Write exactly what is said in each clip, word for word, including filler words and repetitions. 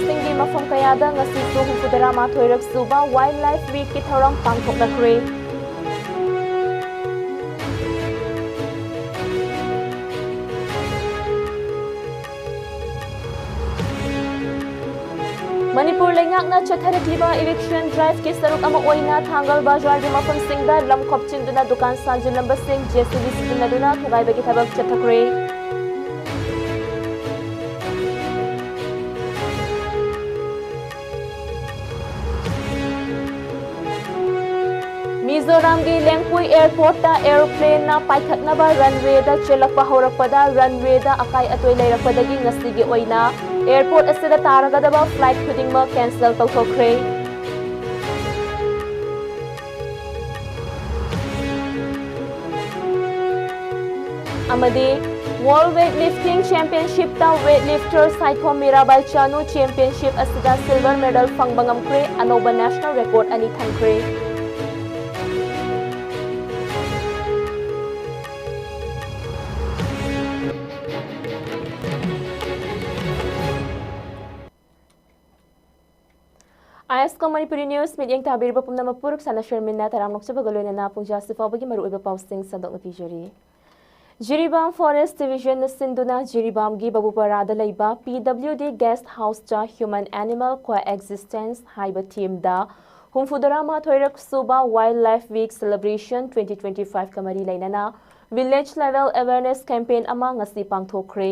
ꯁꯤꯡꯒꯤ ꯃꯐꯝ ꯀꯌꯥꯗ ꯉꯁꯤꯁꯨ ꯍꯨꯝꯐꯨꯇꯔꯥ ꯃꯥꯊꯣꯏꯔꯛ ꯁꯨꯕ Wildlife Weekꯀꯤ ꯊꯧꯔꯝ ꯄꯥꯡꯊꯣꯛꯅꯈ꯭ꯔꯦ꯫ ꯃꯅꯤꯄꯨꯔ ꯂꯩꯉꯥꯛꯅ ꯆꯠꯊꯔꯛꯂꯤꯕ eviction driveꯀꯤ ꯁꯔꯨꯛ ꯑꯃ ꯑꯣꯏꯅ ꯊꯥꯡꯒꯜ ꯕꯖꯥꯔꯒꯤ ꯃꯐꯝꯁꯤꯡꯗ ꯂꯝ ꯈꯣꯞꯆꯤꯟꯗꯨꯅ ꯗꯨꯀꯥꯟ ꯁꯥꯟꯖꯤꯜꯂꯝꯕꯁꯤꯡ JCB ꯁꯤꯖꯤꯟꯅꯗꯨꯅ ꯊꯨꯒꯥꯏꯕꯒꯤ ꯊꯕꯛ ꯆꯠꯊꯈ꯭ꯔꯦ꯫ ꯃꯤꯖꯣꯔꯥꯝꯒꯤ ꯂꯦꯡꯄꯨꯏ airportꯇ aeroplaneꯅ ꯄꯥꯏꯈꯠꯅꯕ runwayꯗ ꯆꯦꯜꯂꯛꯄ ꯍꯧꯔꯛꯄꯗ runwayꯗ ꯑꯀꯥꯏ ꯑꯇꯣꯏ ꯂꯩꯔꯛꯄꯗꯒꯤ ꯉꯁꯤꯒꯤ ꯑꯣꯏꯅ airport ꯑꯁꯤꯗ ꯇꯥꯔꯒꯗꯕ flight ꯈꯨꯗꯤꯡꯃꯛ cancel ꯇꯧꯊꯣꯛꯈ꯭ꯔꯦ꯫ ꯑꯃꯗꯤ World Weightlifting Championshipꯇ weightlifter Saikhom Mirabai Chanu championship ꯑꯁꯤꯗ silver medal ꯐꯪꯕ ꯉꯝꯈ꯭ꯔꯦ, ꯑꯅꯧꯕ national record ꯑꯅꯤ ꯊꯝꯈ꯭ꯔꯦ꯫ ISCO Manipuri News ꯃꯤꯠꯌꯦꯡ ꯇꯥꯕꯤꯔꯤꯕ ꯄꯨꯝꯅꯃꯛꯄꯨ ꯔꯨꯛꯁꯥꯅ ꯁꯔꯃꯤꯟꯅ ꯇꯔꯥꯝꯅ ꯑꯣꯛꯆꯕꯒ ꯂꯣꯏꯅꯅ ꯄꯨꯡꯖꯥ ꯑꯁꯤ ꯐꯥꯎꯕꯒꯤ ꯃꯔꯨꯑꯣꯏꯕ ꯄꯥꯎꯁꯤꯡ ꯁꯟꯗꯣꯛꯅ ꯄꯤꯖꯔꯤ꯫ ꯖꯤꯔꯤꯕꯥꯝ Forest Divisionꯅ ꯁꯤꯟꯗꯨꯅ ꯖꯤꯔꯤꯕꯥꯝꯒꯤ ꯕꯕꯨꯄꯔꯥꯗ ꯂꯩꯕ PWD guest houseꯇ Human Animal Coexistence ꯍꯥꯏꯕ themeꯗ ꯍꯨꯝꯐꯨꯇꯔꯥ ꯃꯥꯊꯣꯏꯔꯛ ꯁꯨꯕ Wildlife Week celebration twenty twenty fiveꯀ ꯃꯔꯤ ꯂꯩꯅꯅ village level awareness campaign ꯑꯃ ꯉꯁꯤ ꯄꯥꯡꯊꯣꯛꯈ꯭ꯔꯦ꯫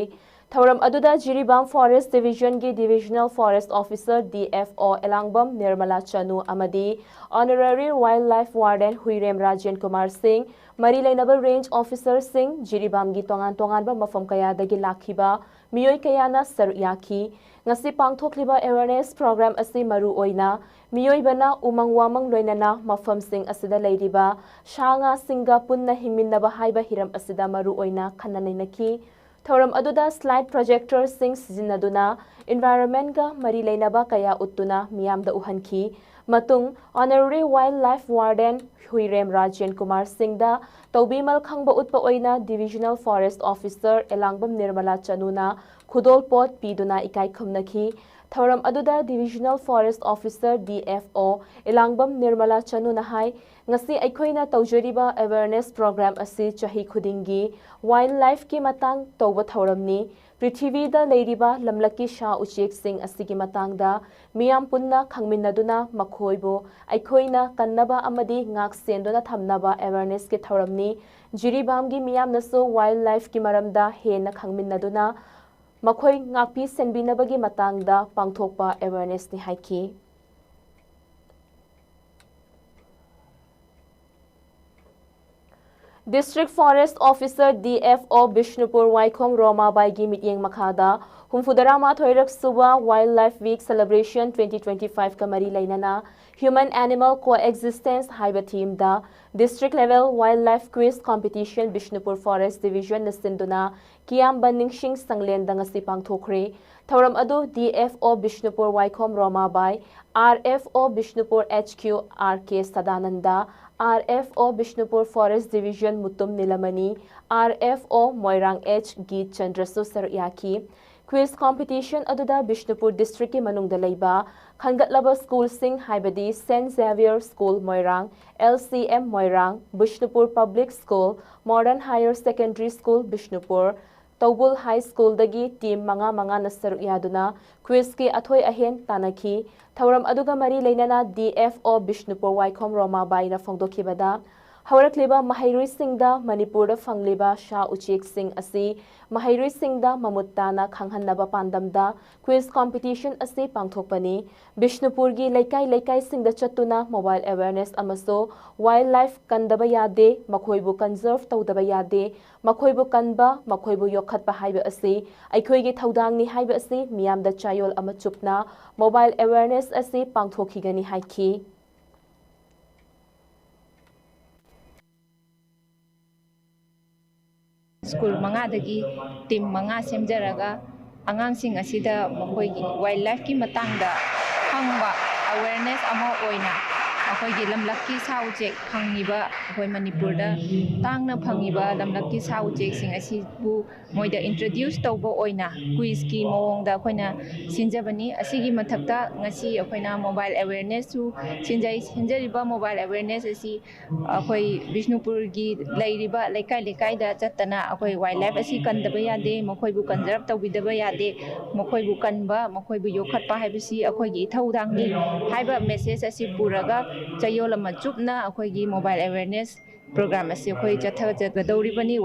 ꯊꯧꯔꯝ ꯑꯗꯨꯗ Jiribam Forest Divisionꯒꯤ Divisional Forest Officer DFO ꯑꯦꯂꯥꯡꯕꯝ ꯅꯤꯔꯃꯂꯥ ꯆꯅꯨ ꯑꯃꯗꯤ Honorary Wildlife Warden ꯍꯨꯏꯔꯦꯝ Rajen Kumar ꯁꯤꯡ, ꯃꯔꯤ ꯂꯩꯅꯕ range officerꯁꯤꯡ, ꯖꯤꯔꯤꯕꯥꯝꯒꯤ ꯇꯣꯉꯥꯟ ꯇꯣꯉꯥꯟꯕ ꯃꯐꯝ ꯀꯌꯥꯗꯒꯤ ꯂꯥꯛꯈꯤꯕ ꯃꯤꯑꯣꯏ ꯀꯌꯥꯅ ꯁꯔꯨꯛ ꯌꯥꯈꯤ꯫ ꯉꯁꯤ ꯄꯥꯡꯊꯣꯛꯂꯤꯕ awareness program ꯑꯁꯤ ꯃꯔꯨ ꯑꯣꯏꯅ ꯃꯤꯑꯣꯏꯕꯅ ꯎꯃꯪ ꯋꯥꯃꯪ ꯂꯣꯏꯅꯅ ꯃꯐꯝꯁꯤꯡ ꯑꯁꯤꯗ ꯂꯩꯔꯤꯕ ꯁꯥ ꯉꯥꯁꯤꯡꯒ ꯄꯨꯟꯅ ꯍꯤꯡꯃꯤꯟꯅꯕ ꯍꯥꯏꯕ ꯍꯤꯔꯝ ꯑꯁꯤꯗ ꯃꯔꯨ ꯑꯣꯏꯅ ꯈꯟꯅ ꯅꯩꯅꯈꯤ꯫ ꯊꯧꯔꯝ ꯑꯗꯨꯗ slide projectorꯁꯤꯡ ꯁꯤꯖꯤꯟꯅꯗꯨꯅ environmentꯒ ꯃꯔꯤ ꯂꯩꯅꯕ ꯀꯌꯥ ꯎꯠꯇꯨꯅ ꯃꯤꯌꯥꯝꯗ ꯎꯍꯟꯈꯤ꯫ ꯃꯇꯨꯡ Honorary Wildlife Warden ꯍꯨꯏꯔꯦꯝ Rajen Kumar ꯁꯤꯡꯗ ꯇꯧꯕꯤꯃꯜ ꯈꯪꯕ ꯎꯠꯄ ꯑꯣꯏꯅ Divisional Forest Officer ꯑꯦꯂꯥꯡꯕꯝ ꯅꯤꯔꯃꯂꯥ ꯆꯅꯨꯅ ꯈꯨꯗꯣꯜꯄꯣꯠ ꯄꯤꯗꯨꯅ ꯏꯀꯥꯏ ꯈꯨꯝꯅꯈꯤ꯫ ꯊꯧꯔꯝ ꯑꯗꯨꯗ Divisional Forest Officer, D F O, ꯏꯂꯥꯡꯕꯝ Nirmala ꯆꯅꯨꯅ ꯍꯥꯏ, ꯉꯁꯤ ꯑꯩꯈꯣꯏꯅ ꯇꯧꯖꯔꯤꯕ awareness program ꯑꯁꯤ ꯆꯍꯤ ꯈꯨꯗꯤꯡꯒꯤ wildlifeꯀꯤ ꯃꯇꯥꯡ ꯇꯧꯕ ꯊꯧꯔꯝꯅꯤ꯫ ꯄ꯭ꯔꯤꯊꯤꯕꯤꯗ ꯂꯩꯔꯤꯕ ꯂꯝꯂꯛꯀꯤ ꯁꯥ ꯎꯆꯦꯛꯁꯤꯡ ꯑꯁꯤꯒꯤ ꯃꯇꯥꯡꯗ ꯃꯤꯌꯥꯝ ꯄꯨꯟꯅ ꯈꯪꯃꯤꯟꯅꯗꯨꯅ ꯃꯈꯣꯏꯕꯨ ꯑꯩꯈꯣꯏꯅ ꯀꯟꯅꯕ ꯑꯃꯗꯤ ꯉꯥꯛ ꯁꯦꯟꯗꯨꯅ ꯊꯝꯅꯕ awarenessꯀꯤ ꯊꯧꯔꯝꯅꯤ꯫ ꯖꯤꯔꯤꯕꯥꯝꯒꯤ ꯃꯤꯌꯥꯝꯅꯁꯨ wildlifeꯀꯤ ꯃꯔꯝꯗ ꯍꯦꯟꯅ ꯈꯪꯃꯤꯟꯅꯗꯨꯅ ꯃꯈꯣꯏ ꯉꯥꯛꯄꯤ ꯁꯦꯟꯕꯤꯅꯕꯒꯤ ꯃꯇꯥꯡꯗ ꯄꯥꯡꯊꯣꯛꯄ awarenessꯅꯤ ꯍꯥꯏꯈꯤ꯫ District Forest Officer, D F O, Bishnupur ꯋꯥꯏꯈꯣꯝ ꯔꯣꯃꯥꯕꯥꯏꯒꯤ ꯃꯤꯠꯌꯦꯡ ꯃꯈꯥꯗ ꯍꯨꯝꯐꯨꯇꯔꯥ ꯃꯥꯊꯣꯏꯔꯛ ꯁꯨꯕ Wildlife Week Celebration twenty twenty-fiveꯀ ꯃꯔꯤ ꯂꯩꯅꯅ Human Animal Coexistence ꯍꯥꯏꯕ themeꯗ District Level Wildlife Quiz Competition Bishnupur Forest Divisionꯅ ꯁꯤꯟꯗꯨꯅ ꯀꯤꯌꯥꯝꯕ ꯅꯤꯡꯁꯤꯡ ꯁꯪꯂꯦꯟꯗ ꯉꯁꯤ ꯄꯥꯡꯊꯣꯛꯈ꯭ꯔꯦ꯫ ꯊꯧꯔꯝ ꯑꯗꯨ D F O ꯕꯤꯁꯅꯨꯄꯨꯔ ꯋꯥꯏꯈꯣꯝ ꯔꯣꯃꯥꯕꯥꯏ, R F O Bishnupur H Q R K Sadananda, R F O Bishnupur Forest Division Mutum ꯅꯤꯂꯃꯅꯤ, R F O ꯃꯣꯏꯔꯥꯡ H ꯒꯤꯠ ꯆꯟꯗ꯭ꯔꯁꯨ ꯁꯔꯨꯛ ꯌꯥꯈꯤ꯫ Quiz competition ꯑꯗꯨꯗ ꯕꯤꯁꯅꯨꯄꯨꯔ districtꯀꯤ ꯃꯅꯨꯡꯗ ꯂꯩꯕ ꯈꯟꯒꯠꯂꯕ schoolꯁꯤꯡ ꯍꯥꯏꯕꯗꯤ Saint Xavier School ꯃꯣꯏꯔꯥꯡ, L C M ꯃꯣꯏꯔꯥꯡ, Bishnupur Public School, Modern Higher Secondary School Bishnupur, ꯇꯧꯕꯨꯜ High Schoolꯗꯒꯤ team ꯃꯉꯥ ꯃꯉꯥꯅ ꯁꯔꯨꯛ ꯌꯥꯗꯨꯅ quizꯀꯤ ꯑꯊꯣꯏ ꯑꯍꯦꯟ ꯇꯥꯟꯅꯈꯤ꯫ ꯊꯧꯔꯝ ꯑꯗꯨꯒ ꯃꯔꯤ ꯂꯩꯅꯅ D F O ꯕꯤꯁꯅꯨꯄꯨꯔ ꯋꯥꯏꯈꯣꯝ ꯔꯣꯃꯥꯕꯥꯏꯅ ꯐꯣꯡꯗꯣꯛꯈꯤꯕꯗ, ꯍꯧꯔꯛꯂꯤꯕ ꯃꯍꯩꯔꯣꯏꯁꯤꯡꯗ ꯃꯅꯤꯄꯨꯔꯗ ꯐꯪꯂꯤꯕ ꯁꯥ ꯎꯆꯦꯛꯁꯤꯡ ꯑꯁꯤ ꯃꯍꯩꯔꯣꯏꯁꯤꯡꯗ ꯃꯃꯨꯠ ꯇꯥꯅ ꯈꯪꯍꯟꯅꯕ ꯄꯥꯟꯗꯝꯗ quiz competition ꯑꯁꯤ ꯄꯥꯡꯊꯣꯛꯄꯅꯤ꯫ ꯕꯤꯁꯅꯨꯄꯨꯔꯒꯤ ꯂꯩꯀꯥꯏ ꯂꯩꯀꯥꯏꯁꯤꯡꯗ ꯆꯠꯇꯨꯅ mobile awareness ꯑꯃꯁꯨꯡ wildlife ꯀꯟꯗꯕ ꯌꯥꯗꯦ, ꯃꯈꯣꯏꯕꯨ conserve ꯇꯧꯗꯕ ꯌꯥꯗꯦ, ꯃꯈꯣꯏꯕꯨ ꯀꯟꯕ, ꯃꯈꯣꯏꯕꯨ ꯌꯣꯛꯈꯠꯄ ꯍꯥꯏꯕ ꯑꯁꯤ ꯑꯩꯈꯣꯏꯒꯤ ꯊꯧꯗꯥꯡꯅꯤ ꯍꯥꯏꯕ ꯑꯁꯤ ꯃꯤꯌꯥꯝꯗ ꯆꯌꯣꯜ ꯑꯃ ꯆꯨꯞꯅ mobile awareness ꯑꯁꯤ ꯄꯥꯡꯊꯣꯛꯈꯤꯒꯅꯤ ꯍꯥꯏꯈꯤ꯫ School ꯃꯉꯥꯗꯒꯤ team ꯃꯉꯥ ꯁꯦꯝꯖꯔꯒ ꯑꯉꯥꯡꯁꯤꯡ ꯑꯁꯤꯗ ꯃꯈꯣꯏꯒꯤ wildlifeꯀꯤ ꯃꯇꯥꯡꯗ ꯈꯪꯕ awareness ꯑꯃ ꯑꯣꯏꯅ ꯑꯩꯈꯣꯏꯒꯤ ꯂꯝꯂꯛꯀꯤ ꯁꯥ ꯎꯆꯦꯛ ꯐꯪꯉꯤꯕ, ꯑꯩꯈꯣꯏ ꯃꯅꯤꯄꯨꯔꯗ ꯇꯥꯡꯅ ꯐꯪꯉꯤꯕ ꯂꯝꯂꯛꯀꯤ ꯁꯥ ꯎꯆꯦꯛꯁꯤꯡ ꯑꯁꯤꯕꯨ ꯃꯣꯏꯗ introduce ꯇꯧꯕ ꯑꯣꯏꯅ quiz ꯀꯤ ꯃꯑꯣꯡꯗ ꯑꯩꯈꯣꯏꯅ ꯁꯤꯟꯖꯕꯅꯤ꯫ ꯑꯁꯤꯒꯤ ꯃꯊꯛꯇ ꯉꯁꯤ ꯑꯩꯈꯣꯏꯅ mobile awareness ꯁꯨ ꯁꯤꯟꯖꯩ꯫ ꯁꯤꯟꯖꯔꯤꯕ mobile awareness ꯑꯁꯤ ꯑꯩꯈꯣꯏ ꯕꯤꯁꯅꯨꯄꯨꯔꯒꯤ ꯂꯩꯔꯤꯕ ꯂꯩꯀꯥꯏ ꯂꯩꯀꯥꯏꯗ ꯆꯠꯇꯅ ꯑꯩꯈꯣꯏ wildlife ꯑꯁꯤ ꯀꯟꯗꯕ ꯌꯥꯗꯦ, ꯃꯈꯣꯏꯕꯨ conserve ꯇꯧꯕꯤꯗꯕ ꯌꯥꯗꯦ, ꯃꯈꯣꯏꯕꯨ ꯀꯟꯕ, ꯃꯈꯣꯏꯕꯨ ꯌꯣꯛꯈꯠꯄ ꯍꯥꯏꯕꯁꯤ ꯑꯩꯈꯣꯏꯒꯤ ꯏꯊꯧꯗꯥꯡꯅꯤ ꯍꯥꯏꯕ message ꯑꯁꯤ ꯄꯨꯔꯒ ꯆꯌꯣꯜ ꯑꯃ ꯆꯨꯞꯅ ꯑꯩꯈꯣꯏꯒꯤ mobile awareness program ꯑꯁꯤ ꯑꯩꯈꯣꯏ ꯆꯠꯊꯖꯒꯗꯧꯔꯤꯕꯅꯤ꯫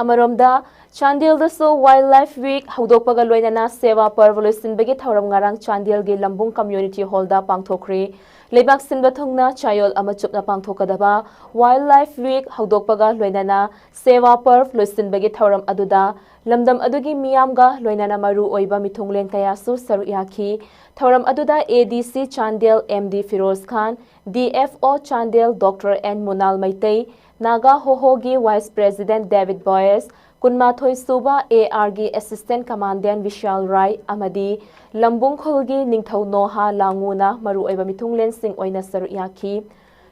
ꯑꯃꯔꯣꯝꯗ, ꯆꯥꯟꯗꯦꯜꯗꯁꯨ Wildlife Week ꯍꯧꯗꯣꯛꯄꯒ ꯂꯣꯏꯅꯅ ꯁꯦꯋꯥ ꯄꯔꯕ ꯂꯣꯏꯁꯤꯟꯕꯒꯤ ꯊꯧꯔꯝ ꯉꯔꯥꯡ ꯆꯥꯟꯗꯦꯜꯒꯤ ꯂꯝꯕꯨꯡ Community Hall ꯗ ꯄꯥꯡꯊꯣꯛꯈ꯭ꯔꯦ꯫ ꯂꯩꯕꯥꯛ ꯁꯤꯟꯕ ꯊꯨꯡꯅ ꯆꯌꯣꯜ ꯑꯃ ꯆꯨꯞꯅ ꯄꯥꯡꯊꯣꯛꯀꯗꯕ Wildlife Week ꯍꯧꯗꯣꯛꯄꯒ ꯂꯣꯏꯅꯅ ꯁꯦꯋꯥ ꯄꯔꯕ ꯂꯣꯏꯁꯤꯟꯕꯒꯤ ꯊꯧꯔꯝ ꯑꯗꯨꯗ ꯂꯝꯗꯝ ꯑꯗꯨꯒꯤ ꯃꯤꯌꯥꯝꯒ ꯂꯣꯏꯅꯅ ꯃꯔꯨ ꯑꯣꯏꯕ ꯃꯤꯊꯨꯡꯂꯦꯟ ꯀꯌꯥꯁꯨ ꯁꯔꯨꯛ ꯌꯥꯈꯤ꯫ ꯊꯧꯔꯝ ꯑꯗꯨꯗ A D C Chandel M D Firoz Khan, D F O Chandel Doctor N Munal Meitei, Naga ꯍꯣꯍꯣꯒꯤ Vice President ꯗꯦꯕꯤꯠ ꯕꯣꯌꯦꯁ, ꯀꯨꯟꯃꯥꯊꯣꯏ ꯁꯨꯕ A R ꯒꯤ Assistant Commandant ꯕꯤꯁꯥꯜ ꯔꯥꯏ ꯑꯃꯗꯤ ꯂꯝꯕꯨꯡ ꯈꯨꯜꯒꯤ ꯅꯤꯡꯊꯧ ꯅꯣꯍꯥ ꯂꯥꯡꯉꯨꯅ ꯃꯔꯨꯑꯣꯏꯕ ꯃꯤꯊꯨꯡꯂꯦꯟꯁꯤꯡ ꯑꯣꯏꯅ ꯁꯔꯨꯛ ꯌꯥꯈꯤ꯫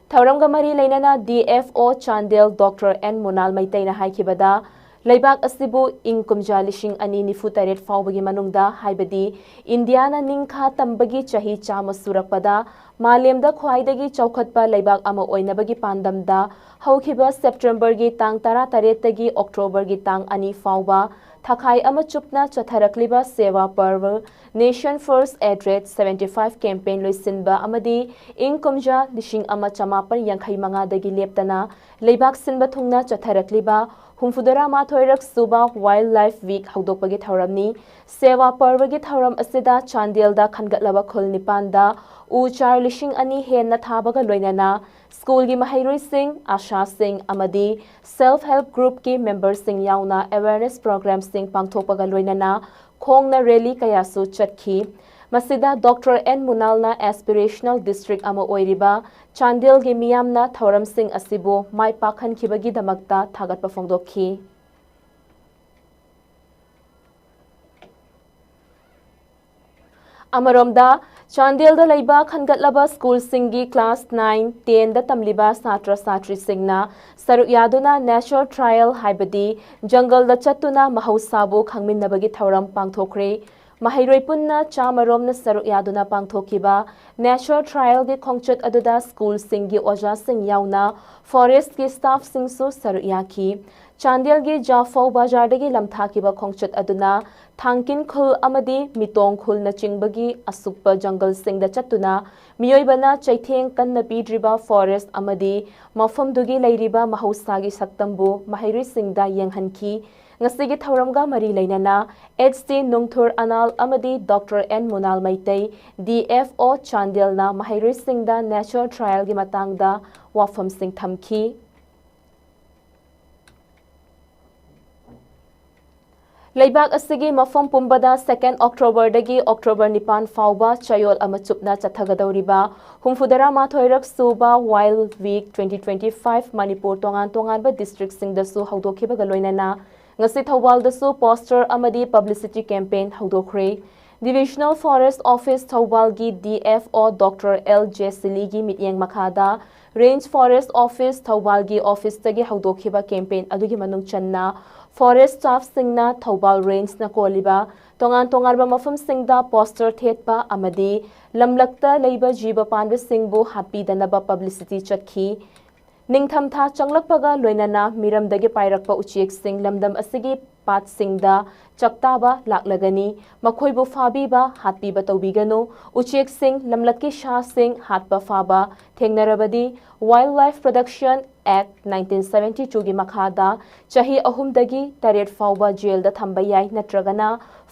ꯊꯧꯔꯝꯒ ꯃꯔꯤ ꯂꯩꯅꯅ D F O Chandel Doctor N ꯃꯨꯅꯥꯜ ꯃꯩꯇꯩꯅ ꯍꯥꯏꯈꯤꯕꯗ, ꯂꯩꯕꯥꯛ ꯑꯁꯤꯕꯨ ꯏꯪ ꯀꯨꯝꯖꯥ ꯂꯤꯁꯤꯡ ꯑꯅꯤ ꯅꯤꯐꯨ ꯇꯔꯦꯠ ꯐꯥꯎꯕꯒꯤ ꯃꯅꯨꯡꯗ, ꯍꯥꯏꯕꯗꯤ ꯏꯟꯗꯤꯌꯥꯅ ꯅꯤꯡꯈꯥ ꯇꯝꯕꯒꯤ ꯆꯍꯤ ꯆꯥꯝꯃ ꯁꯨꯔꯛꯄꯗ, ꯃꯥꯂꯦꯝꯗ ꯈ꯭ꯋꯥꯏꯗꯒꯤ ꯆꯥꯎꯈꯠꯄ ꯂꯩꯕꯥꯛ ꯑꯃ ꯑꯣꯏꯅꯕꯒꯤ ꯄꯥꯟꯗꯝꯗ ꯍꯧꯈꯤꯕ ꯁꯦꯞꯇꯦꯝꯕꯔꯒꯤ ꯇꯥꯡ ꯇꯔꯥꯇꯔꯦꯠꯇꯒꯤ ꯑꯣꯛꯇꯣꯕꯔꯒꯤ ꯇꯥꯡ ꯑꯅꯤ ꯐꯥꯎꯕ ꯊꯥꯈꯥꯏ ꯑꯃ ꯆꯨꯞꯅ ꯆꯠꯊꯔꯛꯂꯤꯕ ꯁꯦꯋꯥ ꯄꯔꯕ, Nation First at rate seventy five campaign ꯂꯣꯏꯁꯤꯟꯕ ꯑꯃꯗꯤ ꯏꯪ ꯀꯨꯝꯖꯥ ꯂꯤꯁꯤꯡ ꯑꯃ ꯆꯃꯥꯄꯟ ꯌꯥꯡꯈꯩ ꯃꯉꯥꯗꯒꯤ ꯂꯦꯞꯇꯅ ꯂꯩꯕꯥꯛ ꯁꯤꯟꯕ ꯊꯨꯡꯅ ꯆꯠꯊꯔꯛꯂꯤꯕ ꯍꯨꯝꯐꯨꯇꯔꯥ ꯃꯥꯊꯣꯏꯔꯛ ꯁꯨꯕ Wildlife Week ꯍꯧꯗꯣꯛꯄꯒꯤ ꯊꯧꯔꯝꯅꯤ꯫ ꯁꯦꯋꯥ ꯄꯔꯕꯒꯤ ꯊꯧꯔꯝ ꯑꯁꯤꯗ ꯆꯥꯟꯗꯦꯜꯗ ꯈꯟꯒꯠꯂꯕ ꯈꯨꯜ ꯅꯤꯄꯥꯟꯗ ꯎ ꯆꯥꯔ ꯂꯤꯁꯤꯡ ꯑꯅꯤ ꯍꯦꯟꯅ ꯊꯥꯕꯒ ꯂꯣꯏꯅꯅ ꯁ꯭ꯀꯨꯜꯒꯤ ꯃꯍꯩꯔꯣꯏꯁꯤꯡ, ꯑꯥꯁꯥꯁꯤꯡ ꯑꯃꯗꯤ Self Help Group ꯀꯤ member ꯁꯤꯡ ꯌꯥꯎꯅ awareness program ꯁꯤꯡ ꯄꯥꯡꯊꯣꯛꯄꯒ ꯂꯣꯏꯅꯅ ꯈꯣꯡꯅ rally ꯀꯌꯥꯁꯨ ꯆꯠꯈꯤ꯫ ꯃꯁꯤꯗ Doctor N ꯃꯨꯅꯥꯜꯅ aspirational district ꯑꯃ ꯑꯣꯏꯔꯤꯕ ꯆꯥꯟꯗꯦꯜꯒꯤ ꯃꯤꯌꯥꯝꯅ ꯊꯧꯔꯝꯁꯤꯡ ꯑꯁꯤꯕꯨ ꯃꯥꯏ ꯄꯥꯛꯍꯟꯈꯤꯕꯒꯤꯗꯃꯛꯇ ꯊꯥꯒꯠꯄ ꯐꯣꯡꯗꯣꯛꯈꯤ꯫ ꯑꯃꯔꯣꯝꯗ, ꯆꯥꯟꯗꯦꯜꯗ ꯂꯩꯕ ꯈꯟꯒꯠꯂꯕ ꯁ꯭ꯀꯨꯜꯁꯤꯡꯒꯤ ꯀ꯭ꯂꯥꯁ ꯅꯥꯏꯟ, ꯇꯦꯟꯗ ꯇꯝꯂꯤꯕ ꯁꯥꯇ꯭ꯔ ꯁꯥꯇ꯭ꯔꯤꯁꯤꯡꯅ ꯁꯔꯨꯛ ꯌꯥꯗꯨꯅ ꯅꯦꯆꯔ ꯇ꯭ꯔꯥꯏꯌꯦꯜ, ꯍꯥꯏꯕꯗꯤ ꯖꯪꯒꯜꯗ ꯆꯠꯇꯨꯅ ꯃꯍꯧꯁꯥꯕꯨ ꯈꯪꯃꯤꯟꯅꯕꯒꯤ ꯊꯧꯔꯝ ꯄꯥꯡꯊꯣꯛꯈ꯭ꯔꯦ꯫ ꯃꯍꯩꯔꯣꯏ ꯄꯨꯟꯅ ꯆꯥꯃꯔꯣꯝꯅ ꯁꯔꯨꯛ ꯌꯥꯗꯨꯅ ꯄꯥꯡꯊꯣꯛꯈꯤꯕ ꯅꯦꯆꯔ ꯇ꯭ꯔꯥꯏꯌꯦꯜꯒꯤ ꯈꯣꯡꯆꯠ ꯑꯗꯨꯗ ꯁ꯭ꯀꯨꯜꯁꯤꯡꯒꯤ ꯑꯣꯖꯥꯁꯤꯡ ꯌꯥꯎꯅ ꯐꯣꯔꯦꯁ꯭ꯠꯀꯤ ꯁ꯭ꯇꯥꯐꯁꯤꯡꯁꯨ ꯁꯔꯨꯛ ꯌꯥꯈꯤ꯫ ꯆꯥꯟꯗꯦꯜꯒꯤ ꯖꯥꯐꯧ ꯕꯖꯥꯔꯗꯒꯤ ꯂꯝꯊꯥꯈꯤꯕ ꯈꯣꯡꯆꯠ ꯑꯗꯨꯅ ꯊꯥꯡꯀꯤꯟ ꯈꯨꯜ ꯑꯃꯗꯤ ꯃꯤꯇꯣꯡ ꯈꯨꯜꯅꯆꯤꯡꯕꯒꯤ ꯑꯁꯨꯛꯄ ꯖꯪꯒꯜꯁꯤꯡꯗ ꯆꯠꯇꯨꯅ ꯃꯤꯑꯣꯏꯕꯅ ꯆꯩꯊꯦꯡ ꯀꯟꯅ ꯄꯤꯗ꯭ꯔꯤꯕ ꯐꯣꯔꯦꯁ꯭ꯠ ꯑꯃꯗꯤ ꯃꯐꯝꯗꯨꯒꯤ ꯂꯩꯔꯤꯕ ꯃꯍꯧꯁꯥꯒꯤ ꯁꯛꯇꯝꯕꯨ ꯃꯍꯩꯔꯣꯏꯁꯤꯡꯗ ꯌꯦꯡꯍꯟꯈꯤ꯫ ꯉꯁꯤꯒꯤ ꯊꯧꯔꯝꯒ ꯃꯔꯤ ꯂꯩꯅꯅ ꯑꯦꯆ ꯇꯤ ꯅꯨꯡꯊꯨꯔ ꯑꯅꯥꯜ ꯑꯃꯗꯤ doctor N Munal Meitei, D F O ꯆꯥꯟꯗꯦꯜꯅ ꯃꯍꯩꯔꯣꯏꯁꯤꯡꯗ ꯅꯦꯆꯔ ꯇ꯭ꯔꯥꯏꯌꯦꯜꯒꯤ ꯃꯇꯥꯡꯗ ꯋꯥꯐꯝꯁꯤꯡ ꯊꯝꯈꯤ꯫ ꯂꯩꯕꯥꯛ ꯑꯁꯤꯒꯤ ꯃꯐꯝ ꯄꯨꯝꯕꯗ ꯁꯦꯀꯦꯟ ꯑꯣꯛꯇꯣꯕꯔꯗꯒꯤ ꯑꯣꯛꯇꯣꯕꯔ ꯅꯤꯄꯥꯟ ꯐꯥꯎꯕ ꯆꯌꯣꯜ ꯑꯃ ꯆꯨꯞꯅ ꯆꯠꯊꯒꯗꯧꯔꯤꯕ ꯍꯨꯝꯐꯨꯇꯔꯥ ꯃꯥꯊꯣꯏꯔꯛ ꯁꯨꯕ wild week twenty twenty five Manipur ꯇꯣꯉꯥꯟ ꯇꯣꯉꯥꯟꯕ ꯗꯤꯁꯇ꯭ꯔꯤꯛꯁꯤꯡꯗꯁꯨ ꯍꯧꯗꯣꯛꯈꯤꯕꯒ ꯂꯣꯏꯅꯅ ꯉꯁꯤ ꯊꯧꯕꯥꯜꯗꯁꯨ ꯄꯣꯁꯇꯔ ꯑꯃꯗꯤ ꯄꯕ꯭ꯂꯤꯁꯤꯇꯤ ꯀꯦꯝꯄꯦꯟ ꯍꯧꯗꯣꯛꯈ꯭ꯔꯦ꯫ ꯗꯤꯚꯤꯖꯅꯦꯜ ꯐꯣꯔꯦꯁ꯭ꯠ ꯑꯣꯐꯤꯁ ꯊꯧꯕꯥꯜꯒꯤ D F O doctor L J ꯁꯤꯂꯤꯒꯤ ꯃꯤꯠꯌꯦꯡ ꯃꯈꯥꯗ ꯔꯦꯟꯖ ꯐꯣꯔꯦꯁ꯭ꯠ ꯑꯣꯐꯤꯁ ꯊꯧꯕꯥꯜꯒꯤ ꯑꯣꯐꯤꯁꯇꯒꯤ ꯍꯧꯗꯣꯛꯈꯤꯕ ꯀꯦꯝꯄꯦꯟ ꯑꯗꯨꯒꯤ ꯃꯅꯨꯡ ꯆꯟꯅ ꯐꯣꯔꯦꯁ꯭ꯠ ꯁ꯭ꯇꯥꯐꯁꯤꯡꯅ ꯊꯧꯕꯥꯜ ꯔꯦꯟꯖꯅ ꯀꯣꯜꯂꯤꯕ ꯇꯣꯉꯥꯟ ꯇꯣꯉꯥꯟꯕ ꯃꯐꯝꯁꯤꯡꯗ ꯄꯣꯁꯇꯔ ꯊꯦꯠꯄ ꯑꯃꯗꯤ ꯂꯝꯂꯛꯇ ꯂꯩꯕ ꯖꯤꯕ ꯄꯥꯟꯕꯁꯤꯡꯕꯨ ꯍꯥꯠꯄꯤꯗꯅꯕ ꯄꯕ꯭ꯂꯤꯁꯤꯇꯤ ꯆꯠꯈꯤ꯫ ꯅꯤꯡꯊꯝꯊꯥ ꯆꯪꯂꯛꯄꯒ ꯂꯣꯏꯅꯅ ꯃꯤꯔꯝꯗꯒꯤ ꯄꯥꯏꯔꯛꯄ ꯎꯆꯦꯛꯁꯤꯡ ꯂꯝꯗꯝ ꯑꯁꯤꯒꯤ ꯄꯥꯠꯁꯤꯡꯗ ꯆꯥꯛꯇꯥꯕ ꯂꯥꯛꯂꯒꯅꯤ꯫ ꯃꯈꯣꯏꯕꯨ ꯐꯥꯕꯤꯕ, ꯍꯥꯠꯄꯤꯕ ꯇꯧꯕꯤꯒꯅꯨ꯫ ꯎꯆꯦꯛꯁꯤꯡ, ꯂꯝꯂꯛꯀꯤ ꯁꯥꯁꯤꯡ ꯍꯥꯠꯄ ꯐꯥꯕ ꯊꯦꯡꯅꯔꯕꯗꯤ Wildlife Protection Act nineteen seventy two ꯒꯤ ꯃꯈꯥꯗ ꯆꯍꯤ ꯑꯍꯨꯝꯗꯒꯤ ꯇꯔꯦꯠ ꯐꯥꯎꯕ ꯖꯦꯜꯗ ꯊꯝꯕ ꯌꯥꯏ, ꯅꯠꯇ꯭ꯔꯒꯅ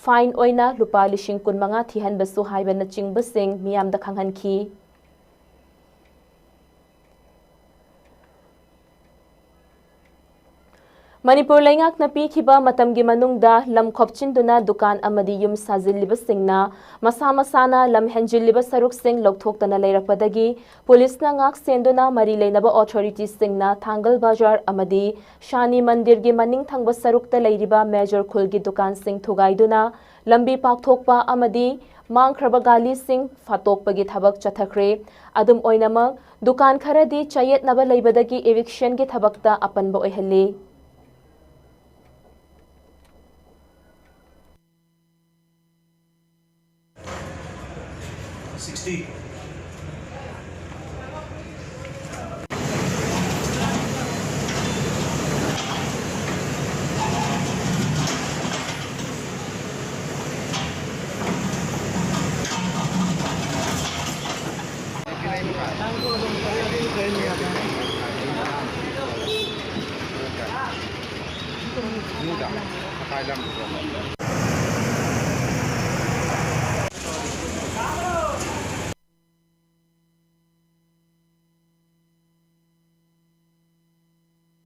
ꯐꯥꯏꯟ ꯑꯣꯏꯅ ꯂꯨꯄꯥ ꯂꯤꯁꯤꯡ ꯀꯨꯟꯃꯉꯥ ꯊꯤꯍꯟꯕꯁꯨ ꯍꯥꯏꯕꯅꯆꯤꯡꯕꯁꯤꯡ ꯃꯤꯌꯥꯝꯗ ꯈꯪꯍꯟꯈꯤ꯫ ꯃꯅꯤꯄꯨꯔ ꯂꯩꯉꯥꯛꯅ ꯄꯤꯈꯤꯕ ꯃꯇꯝꯒꯤ ꯃꯅꯨꯡꯗ ꯂꯝ ꯈꯣꯞꯆꯤꯟꯗꯨꯅ ꯗꯨꯀꯥꯟ ꯑꯃꯗꯤ ꯌꯨꯝ ꯁꯥꯖꯤꯜꯂꯤꯕꯁꯤꯡꯅ ꯃꯁꯥ ꯃꯁꯥꯅ ꯂꯝ ꯍꯦꯟꯖꯤꯜꯂꯤꯕ ꯁꯔꯨꯛꯁꯤꯡ ꯂꯧꯊꯣꯛꯇꯅ ꯂꯩꯔꯛꯄꯗꯒꯤ ꯄꯨꯂꯤꯁꯅ ꯉꯥꯛ ꯁꯦꯟꯗꯨꯅ ꯃꯔꯤ ꯂꯩꯅꯕ ꯑꯣꯊꯣꯔꯤꯇꯤꯁꯤꯡꯅ ꯊꯥꯡꯒꯜ ꯕꯖꯥꯔ ꯑꯃꯗꯤ ꯁꯥꯅꯤ ꯃꯟꯗꯤꯔꯒꯤ ꯃꯅꯤꯡ ꯊꯪꯕ ꯁꯔꯨꯛꯇ ꯂꯩꯔꯤꯕ ꯃꯦꯖꯔ ꯈꯨꯜꯒꯤ ꯗꯨꯀꯥꯟꯁꯤꯡ ꯊꯨꯒꯥꯏꯗꯨꯅ ꯂꯝꯕꯤ ꯄꯥꯛꯊꯣꯛꯄ ꯑꯃꯗꯤ ꯃꯥꯡꯈ꯭ꯔꯕ ꯒꯥꯂꯤꯁꯤꯡ ꯐꯥꯠꯇꯣꯛꯄꯒꯤ ꯊꯕꯛ ꯆꯠꯊꯈ꯭ꯔꯦ꯫ ꯑꯗꯨꯝ ꯑꯣꯏꯅꯃꯛ, ꯗꯨꯀꯥꯟ ꯈꯔꯗꯤ ꯆꯌꯦꯠꯅꯕ ꯂꯩꯕꯗꯒꯤ eviction ꯒꯤ ꯊꯕꯛꯇ ꯑꯄꯟꯕ ꯑꯣꯏꯍꯜꯂꯤ꯫ Sixty.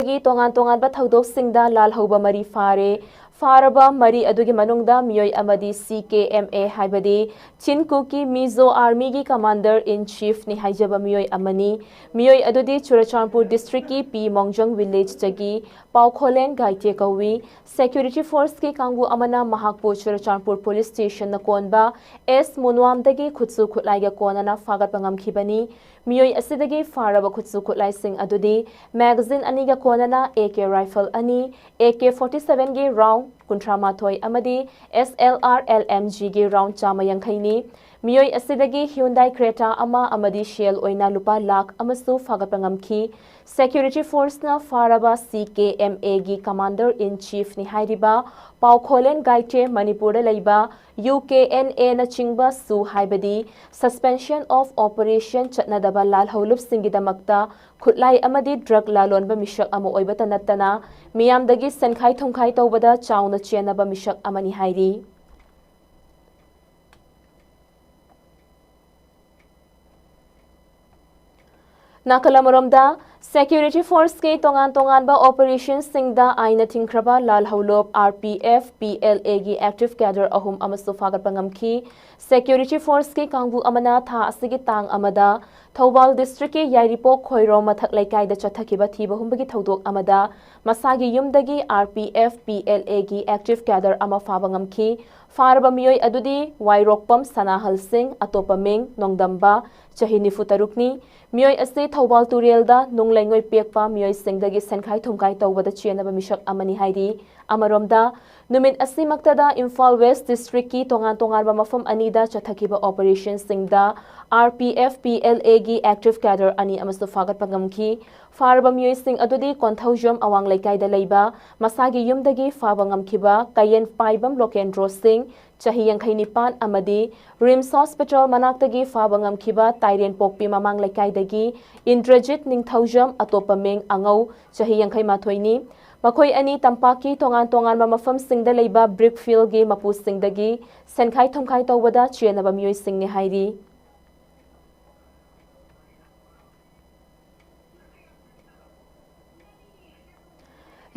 ꯒꯤ ꯇꯣꯉꯥꯟ ꯇꯣꯉꯥꯟꯕ ꯊꯧꯗꯣꯛꯁꯤꯡꯗ ꯂꯥꯜꯍꯧꯕ ꯃꯔꯤ ꯐꯥꯔꯦ꯫ ꯐꯥꯔꯕ ꯃꯔꯤ ꯑꯗꯨꯒꯤ ꯃꯅꯨꯡꯗ ꯃꯤꯑꯣꯏ ꯑꯃꯗꯤ C K M A, ꯍꯥꯏꯕꯗꯤ Chin Kuki Mizo Army ꯒꯤ Commander in Chief ꯅꯤ ꯍꯥꯏꯖꯕ ꯃꯤꯑꯣꯏ ꯑꯃꯅꯤ꯫ ꯃꯤꯑꯣꯏ ꯑꯗꯨꯗꯤ ꯆꯨꯔꯆꯥꯟꯄꯨꯔ district ꯀꯤ P ꯃꯣꯡꯖꯪ village ꯇꯒꯤ ꯄꯥꯎꯈꯣꯂꯦꯟ ꯒꯥꯏꯇꯦ ꯀꯧꯏ꯫ Security force ꯀꯤ ꯀꯥꯡꯕꯨ ꯑꯃꯅ ꯃꯍꯥꯛꯄꯨ ꯆꯨꯔꯆꯥꯟꯄꯨꯔ police station ꯅ ꯀꯣꯟꯕ S ꯃꯨꯅ꯭ꯋꯥꯝꯗꯒꯤ ꯈꯨꯠꯁꯨ ꯈꯨꯠꯂꯥꯏꯒ ꯀꯣꯟꯅꯅ ꯐꯥꯒꯠꯄ ꯉꯝꯈꯤꯕꯅꯤ꯫ ꯃꯤꯑꯣꯏ ꯑꯁꯤꯗꯒꯤ ꯐꯥꯔꯕ ꯈꯨꯠꯁꯨ ꯈꯨꯠꯂꯥꯏꯁꯤꯡ ꯑꯗꯨꯗꯤ magazine ꯑꯅꯤꯒ ꯀꯣꯟꯅꯅ A K rifle ꯑꯅꯤ, A K forty seven ꯒꯤ round ꯀꯨꯟꯊ꯭ꯔꯥ ꯃꯥꯊꯣꯏ ꯑꯃꯗꯤ S L R L M G ꯒꯤ round ꯆꯥꯝꯃ ꯌꯥꯡꯈꯩꯅꯤ꯫ ꯃꯤꯑꯣꯏ ꯑꯁꯤꯗꯒꯤ Hyundai Creta ꯑꯃ ꯑꯃꯗꯤ ꯁꯦꯜ ꯑꯣꯏꯅ ꯂꯨꯄꯥ ꯂꯥꯈ ꯑꯃꯁꯨ ꯐꯥꯒꯠꯄ ꯉꯝꯈꯤ꯫ Security force ꯅ ꯐꯥꯔꯕ C K M A ꯒꯤ Commander in Chief ꯅꯤ ꯍꯥꯏꯔꯤꯕ ꯄꯥꯎꯈꯣꯂꯦꯟ ꯒꯥꯏꯇꯦ ꯃꯅꯤꯄꯨꯔꯗ ꯂꯩꯕ U K N A ꯅꯆꯤꯡꯕ ꯁꯨ, ꯍꯥꯏꯕꯗꯤ Suspension of Operation ꯆꯠꯅꯗꯕ ꯂꯥꯜꯍꯧꯂꯨꯞꯁꯤꯡꯒꯤꯗꯃꯛꯇ ꯈꯨꯠꯂꯥꯏ ꯑꯃꯗꯤ drug ꯂꯥꯂꯣꯟꯕ ꯃꯤꯁꯛ ꯑꯃ ꯑꯣꯏꯕꯇ ꯅꯠꯇꯅ ꯃꯤꯌꯥꯝꯗꯒꯤ ꯁꯦꯟꯈꯥꯏ ꯊꯨꯝꯈꯥꯏ ꯇꯧꯕꯗ ꯆꯥꯎꯅ ꯆꯦꯟꯅꯕ ꯃꯤꯁꯛ ꯑꯃꯅꯤ ꯍꯥꯏꯔꯤ꯫ ꯅꯥꯀꯜ ꯑꯃꯔꯣꯝꯗ, security force ꯀꯤ ꯇꯣꯉꯥꯟ ꯇꯣꯉꯥꯟꯕ operation ꯁꯤꯡꯗ ꯑꯥꯏꯟꯅ ꯊꯤꯡꯈ꯭ꯔꯕ ꯂꯥꯜꯍꯧꯂꯨꯞ R P F P L A ꯒꯤ active cadre ꯑꯍꯨꯝ ꯑꯃꯁꯨ ꯐꯥꯒꯠꯄ ꯉꯝꯈꯤ꯫ Security force ꯀꯤ ꯀꯥꯡꯕꯨ ꯑꯃꯅ ꯊꯥ ꯑꯁꯤꯒꯤ ꯇꯥꯡ ꯑꯃꯗ ꯊꯧꯕꯥꯜ district ꯀꯤ ꯌꯥꯏꯔꯤꯄꯣꯛ ꯈꯣꯏꯔꯣꯝ ꯃꯊꯛ ꯂꯩꯀꯥꯏꯗ ꯆꯠꯊꯈꯤꯕ ꯊꯤꯕ ꯍꯨꯝꯕꯒꯤ ꯊꯧꯗꯣꯛ ꯑꯃꯗ ꯃꯁꯥꯒꯤ ꯌꯨꯝꯗꯒꯤ R P F P L A ꯒꯤ active cadre ꯑꯃ ꯐꯥꯕ ꯉꯝꯈꯤ꯫ ꯐꯥꯔꯕ ꯃꯤꯑꯣꯏ ꯑꯗꯨꯗꯤ ꯋꯥꯏꯔꯣꯛꯄꯝ ꯁꯅꯥꯍꯜ ꯁꯤꯡ, ꯑꯇꯣꯞꯄ ꯃꯤꯡ ꯅꯣꯡꯗꯝꯕ, ꯆꯍꯤ ꯅꯤꯐꯨ ꯇꯔꯨꯛꯅꯤ꯫ ꯃꯤꯑꯣꯏ ꯑꯁꯤ ꯊꯧꯕꯥꯜ ꯇꯨꯔꯦꯜꯗ ꯅꯨꯡ ꯂꯩꯉꯣꯏ ꯄꯦꯛꯄ ꯃꯤꯑꯣꯏꯁꯤꯡꯗꯒꯤ ꯁꯦꯟꯈꯥꯏ ꯊꯨꯝꯈꯥꯏ ꯇꯧꯕꯗ ꯆꯦꯟꯅꯕ ꯃꯤꯁꯛ ꯑꯃꯅꯤ ꯍꯥꯏꯔꯤ꯫ ꯑꯃꯔꯣꯝꯗ, ꯅꯨꯃꯤꯠ ꯑꯁꯤꯃꯛꯇꯗ ꯏꯝꯐꯥꯜ ꯋꯦꯁ ꯗꯤꯁꯇ꯭ꯔꯤꯛꯀꯤ ꯇꯣꯉꯥꯟ ꯇꯣꯉꯥꯟꯕ ꯃꯐꯝ ꯑꯅꯤꯗ ꯆꯠꯊꯈꯤꯕ ꯑꯣꯄꯔꯦꯁꯟꯁꯤꯡꯗ R P F P L ꯑꯦꯒꯤ ꯑꯦꯛꯇꯤꯚ ꯀꯦꯗꯔ ꯑꯅꯤ ꯑꯃꯁꯨ ꯐꯥꯒꯠꯄ ꯉꯝꯈꯤ꯫ ꯐꯥꯔꯕ ꯃꯤꯑꯣꯏꯁꯤꯡ ꯑꯗꯨꯗꯤ ꯀꯣꯟꯊꯧꯖꯝ ꯑꯋꯥꯡ ꯂꯩꯀꯥꯏꯗ ꯂꯩꯕ ꯃꯁꯥꯒꯤ ꯌꯨꯝꯗꯒꯤ ꯐꯥꯕ ꯉꯝꯈꯤꯕ ꯀꯌꯦꯟ ꯄꯥꯏꯕꯝ ꯂꯣꯀꯦꯟꯗ꯭ꯔꯣ ꯁꯤꯡ, ꯆꯍꯤ ꯌꯥꯡꯈꯩ ꯅꯤꯄꯥꯟ ꯑꯃꯗꯤ ꯔꯤꯝꯁ ꯍꯣꯁꯄꯤꯇꯥꯜ ꯃꯅꯥꯛꯇꯒꯤ ꯐꯥꯕ ꯉꯝꯈꯤꯕ ꯇꯥꯏꯔꯦꯟꯄꯣꯛꯄꯤ ꯃꯃꯥꯡ ꯂꯩꯀꯥꯏꯗꯒꯤ ꯏꯟꯗ꯭ꯔꯖꯤꯠ ꯅꯤꯡꯊꯧꯖꯝ, ꯑꯇꯣꯞꯄ ꯃꯤꯡ ꯑꯉꯧ, ꯆꯍꯤ ꯌꯥꯡꯈꯩ ꯃꯥꯊꯣꯏꯅꯤ꯫ ꯃꯈꯣꯏ ꯑꯅꯤ ꯇꯝꯄꯥꯛꯀꯤ ꯇꯣꯉꯥꯟ ꯇꯣꯉꯥꯟꯕ ꯃꯐꯝꯁꯤꯡꯗ ꯂꯩꯕ ꯕ꯭ꯔꯤꯛ ꯐꯤꯜꯒꯤ ꯃꯄꯨꯁꯤꯡꯗꯒꯤ ꯁꯦꯟꯈꯥꯏ ꯊꯨꯝꯈꯥꯏ ꯇꯧꯕꯗ ꯆꯦꯟꯅꯕ ꯃꯤꯑꯣꯏꯁꯤꯡꯅꯤ ꯍꯥꯏꯔꯤ꯫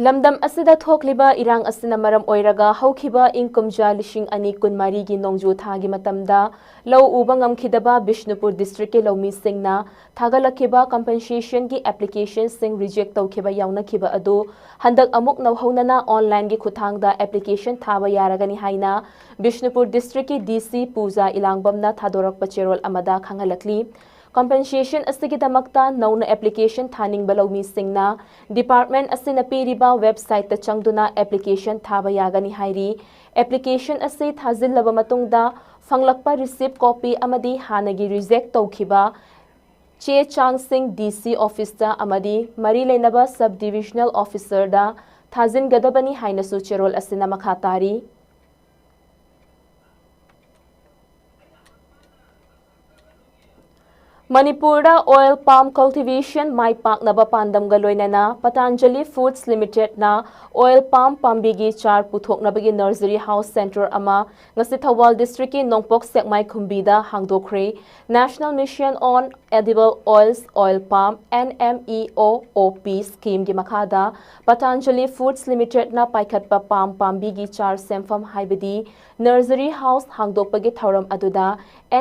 ꯂꯝꯗꯝ ꯑꯁꯤꯗ ꯊꯣꯛꯂꯤꯕ ꯏꯔꯥꯡ ꯑꯁꯤꯅ ꯃꯔꯝ ꯑꯣꯏꯔꯒ ꯍꯧꯈꯤꯕ ꯏꯪ ꯀꯨꯝꯖꯥ ꯂꯤꯁꯤꯡ ꯑꯅꯤ ꯀꯨꯟꯃꯔꯤꯒꯤ ꯅꯣꯡꯖꯨ ꯊꯥꯒꯤ ꯃꯇꯝꯗ ꯂꯧ ꯎꯕ ꯉꯝꯈꯤꯗꯕ ꯕꯤꯁꯅꯨꯄꯨꯔ ꯗꯤꯁꯇ꯭ꯔꯤꯛꯀꯤ ꯂꯧꯃꯤꯁꯤꯡꯅ ꯊꯥꯒꯠꯂꯛꯈꯤꯕ ꯀꯝꯄꯦꯟꯁꯦꯁꯟꯒꯤ ꯑꯦꯄ꯭ꯂꯤꯀꯦꯁꯟꯁꯤꯡ ꯔꯤꯖꯦꯛ ꯇꯧꯈꯤꯕ ꯌꯥꯎꯅꯈꯤꯕ ꯑꯗꯨ ꯍꯟꯗꯛ ꯑꯃꯨꯛ ꯅꯧꯍꯧꯅꯅ ꯑꯣꯟꯂꯥꯏꯟꯒꯤ ꯈꯨꯠꯊꯥꯡꯗ ꯑꯦꯄ꯭ꯂꯤꯀꯦꯁꯟ ꯊꯥꯕ ꯌꯥꯔꯒꯅꯤ ꯍꯥꯏꯅ ꯕꯤꯁꯅꯨꯄꯨꯔ ꯗꯤꯁꯇ꯭ꯔꯤꯛꯀꯤ ꯗꯤ ꯁꯤ ꯄꯨꯖꯥ ꯏꯂꯥꯡꯕꯝꯅ ꯊꯥꯗꯣꯔꯛꯄ ꯆꯦꯔꯣꯜ ꯑꯃꯗ ꯈꯪꯍꯜꯂꯛꯂꯤ꯫ ꯀꯝꯄꯦꯟꯁꯦꯁꯟ ꯑꯁꯤꯒꯤꯗꯃꯛꯇ ꯅꯧꯅ ꯑꯦꯄ꯭ꯂꯤꯀꯦꯁꯟ ꯊꯥꯅꯤꯡꯕ ꯂꯧꯃꯤꯁꯤꯡꯅ ꯗꯤꯄꯥꯔꯠꯃꯦꯟꯠ ꯑꯁꯤꯅ ꯄꯤꯔꯤꯕ ꯋꯦꯕꯁꯥꯏꯠꯇ ꯆꯪꯗꯨꯅ ꯑꯦꯄ꯭ꯂꯤꯀꯦꯁꯟ ꯊꯥꯕ ꯌꯥꯒꯅꯤ ꯍꯥꯏꯔꯤ꯫ ꯑꯦꯄ꯭ꯂꯤꯀꯦꯁꯟ ꯑꯁꯤ ꯊꯥꯖꯤꯜꯂꯕ ꯃꯇꯨꯡꯗ ꯐꯪꯂꯛꯄ ꯔꯤꯁꯤꯞ ꯀꯣꯄꯤ ꯑꯃꯗꯤ ꯍꯥꯟꯅꯒꯤ ꯔꯤꯖꯦꯛ ꯇꯧꯈꯤꯕ ꯆꯦ ꯆꯥꯡꯁꯤꯡ ꯗꯤ ꯁꯤ ꯑꯣꯐꯤꯁꯇ ꯑꯃꯗꯤ ꯃꯔꯤ ꯂꯩꯅꯕ ꯁꯕ ꯗꯤꯕꯤꯖꯅꯦꯜ ꯑꯣꯐꯤꯁꯔꯗ ꯊꯥꯖꯤꯟꯒꯗꯕꯅꯤ ꯍꯥꯏꯅꯁꯨ ꯆꯦꯔꯣꯜ ꯑꯁꯤꯅ ꯃꯈꯥ ꯇꯥꯔꯤ꯫ ꯃꯅꯤꯄꯨꯔꯗ ꯑꯣꯏꯜ ꯄꯥꯝ ꯀꯜꯇꯤꯚꯦꯁꯟ ꯃꯥꯏ ꯄꯥꯛꯅꯕ ꯄꯥꯟꯗꯝꯒ ꯂꯣꯏꯅꯅ ꯄꯇꯥꯟꯖꯂꯤ ꯐꯨꯗꯁ ꯂꯤꯃꯤꯇꯦꯗꯅ ꯑꯣꯏꯜ ꯄꯥꯝ ꯄꯥꯝꯕꯤꯒꯤ ꯆꯥꯔ ꯄꯨꯊꯣꯛꯅꯕꯒꯤ ꯅꯔꯁꯔꯤ ꯍꯥꯎꯁ ꯁꯦꯟꯇꯔ ꯑꯃ ꯉꯁꯤ ꯊꯧꯕꯥꯜ ꯗꯤꯁꯇ꯭ꯔꯤꯛꯀꯤ ꯅꯣꯡꯄꯣꯛ ꯁꯦꯛꯃꯥꯏ ꯈꯨꯝꯕꯤꯗ ꯍꯥꯡꯗꯣꯛꯈ꯭ꯔꯦ꯫ National Mission on Edible Oils, Oil Palm, N M E O O P ꯁ꯭ꯀꯤꯝꯒꯤ ꯃꯈꯥꯗ ꯄꯇꯥꯟꯖꯂꯤ ꯐꯨꯗꯁ ꯂꯤꯃꯤꯇꯦꯗꯅ ꯄꯥꯏꯈꯠꯄ ꯄꯥꯝ ꯄꯥꯝꯕꯤꯒꯤ ꯆꯥꯔ ꯁꯦꯝꯐꯝ ꯍꯥꯏꯕꯗꯤ ꯅꯔꯁꯔꯤ ꯍꯥꯎꯁ ꯍꯥꯡꯗꯣꯛꯄꯒꯤ ꯊꯧꯔꯝ ꯑꯗꯨꯗ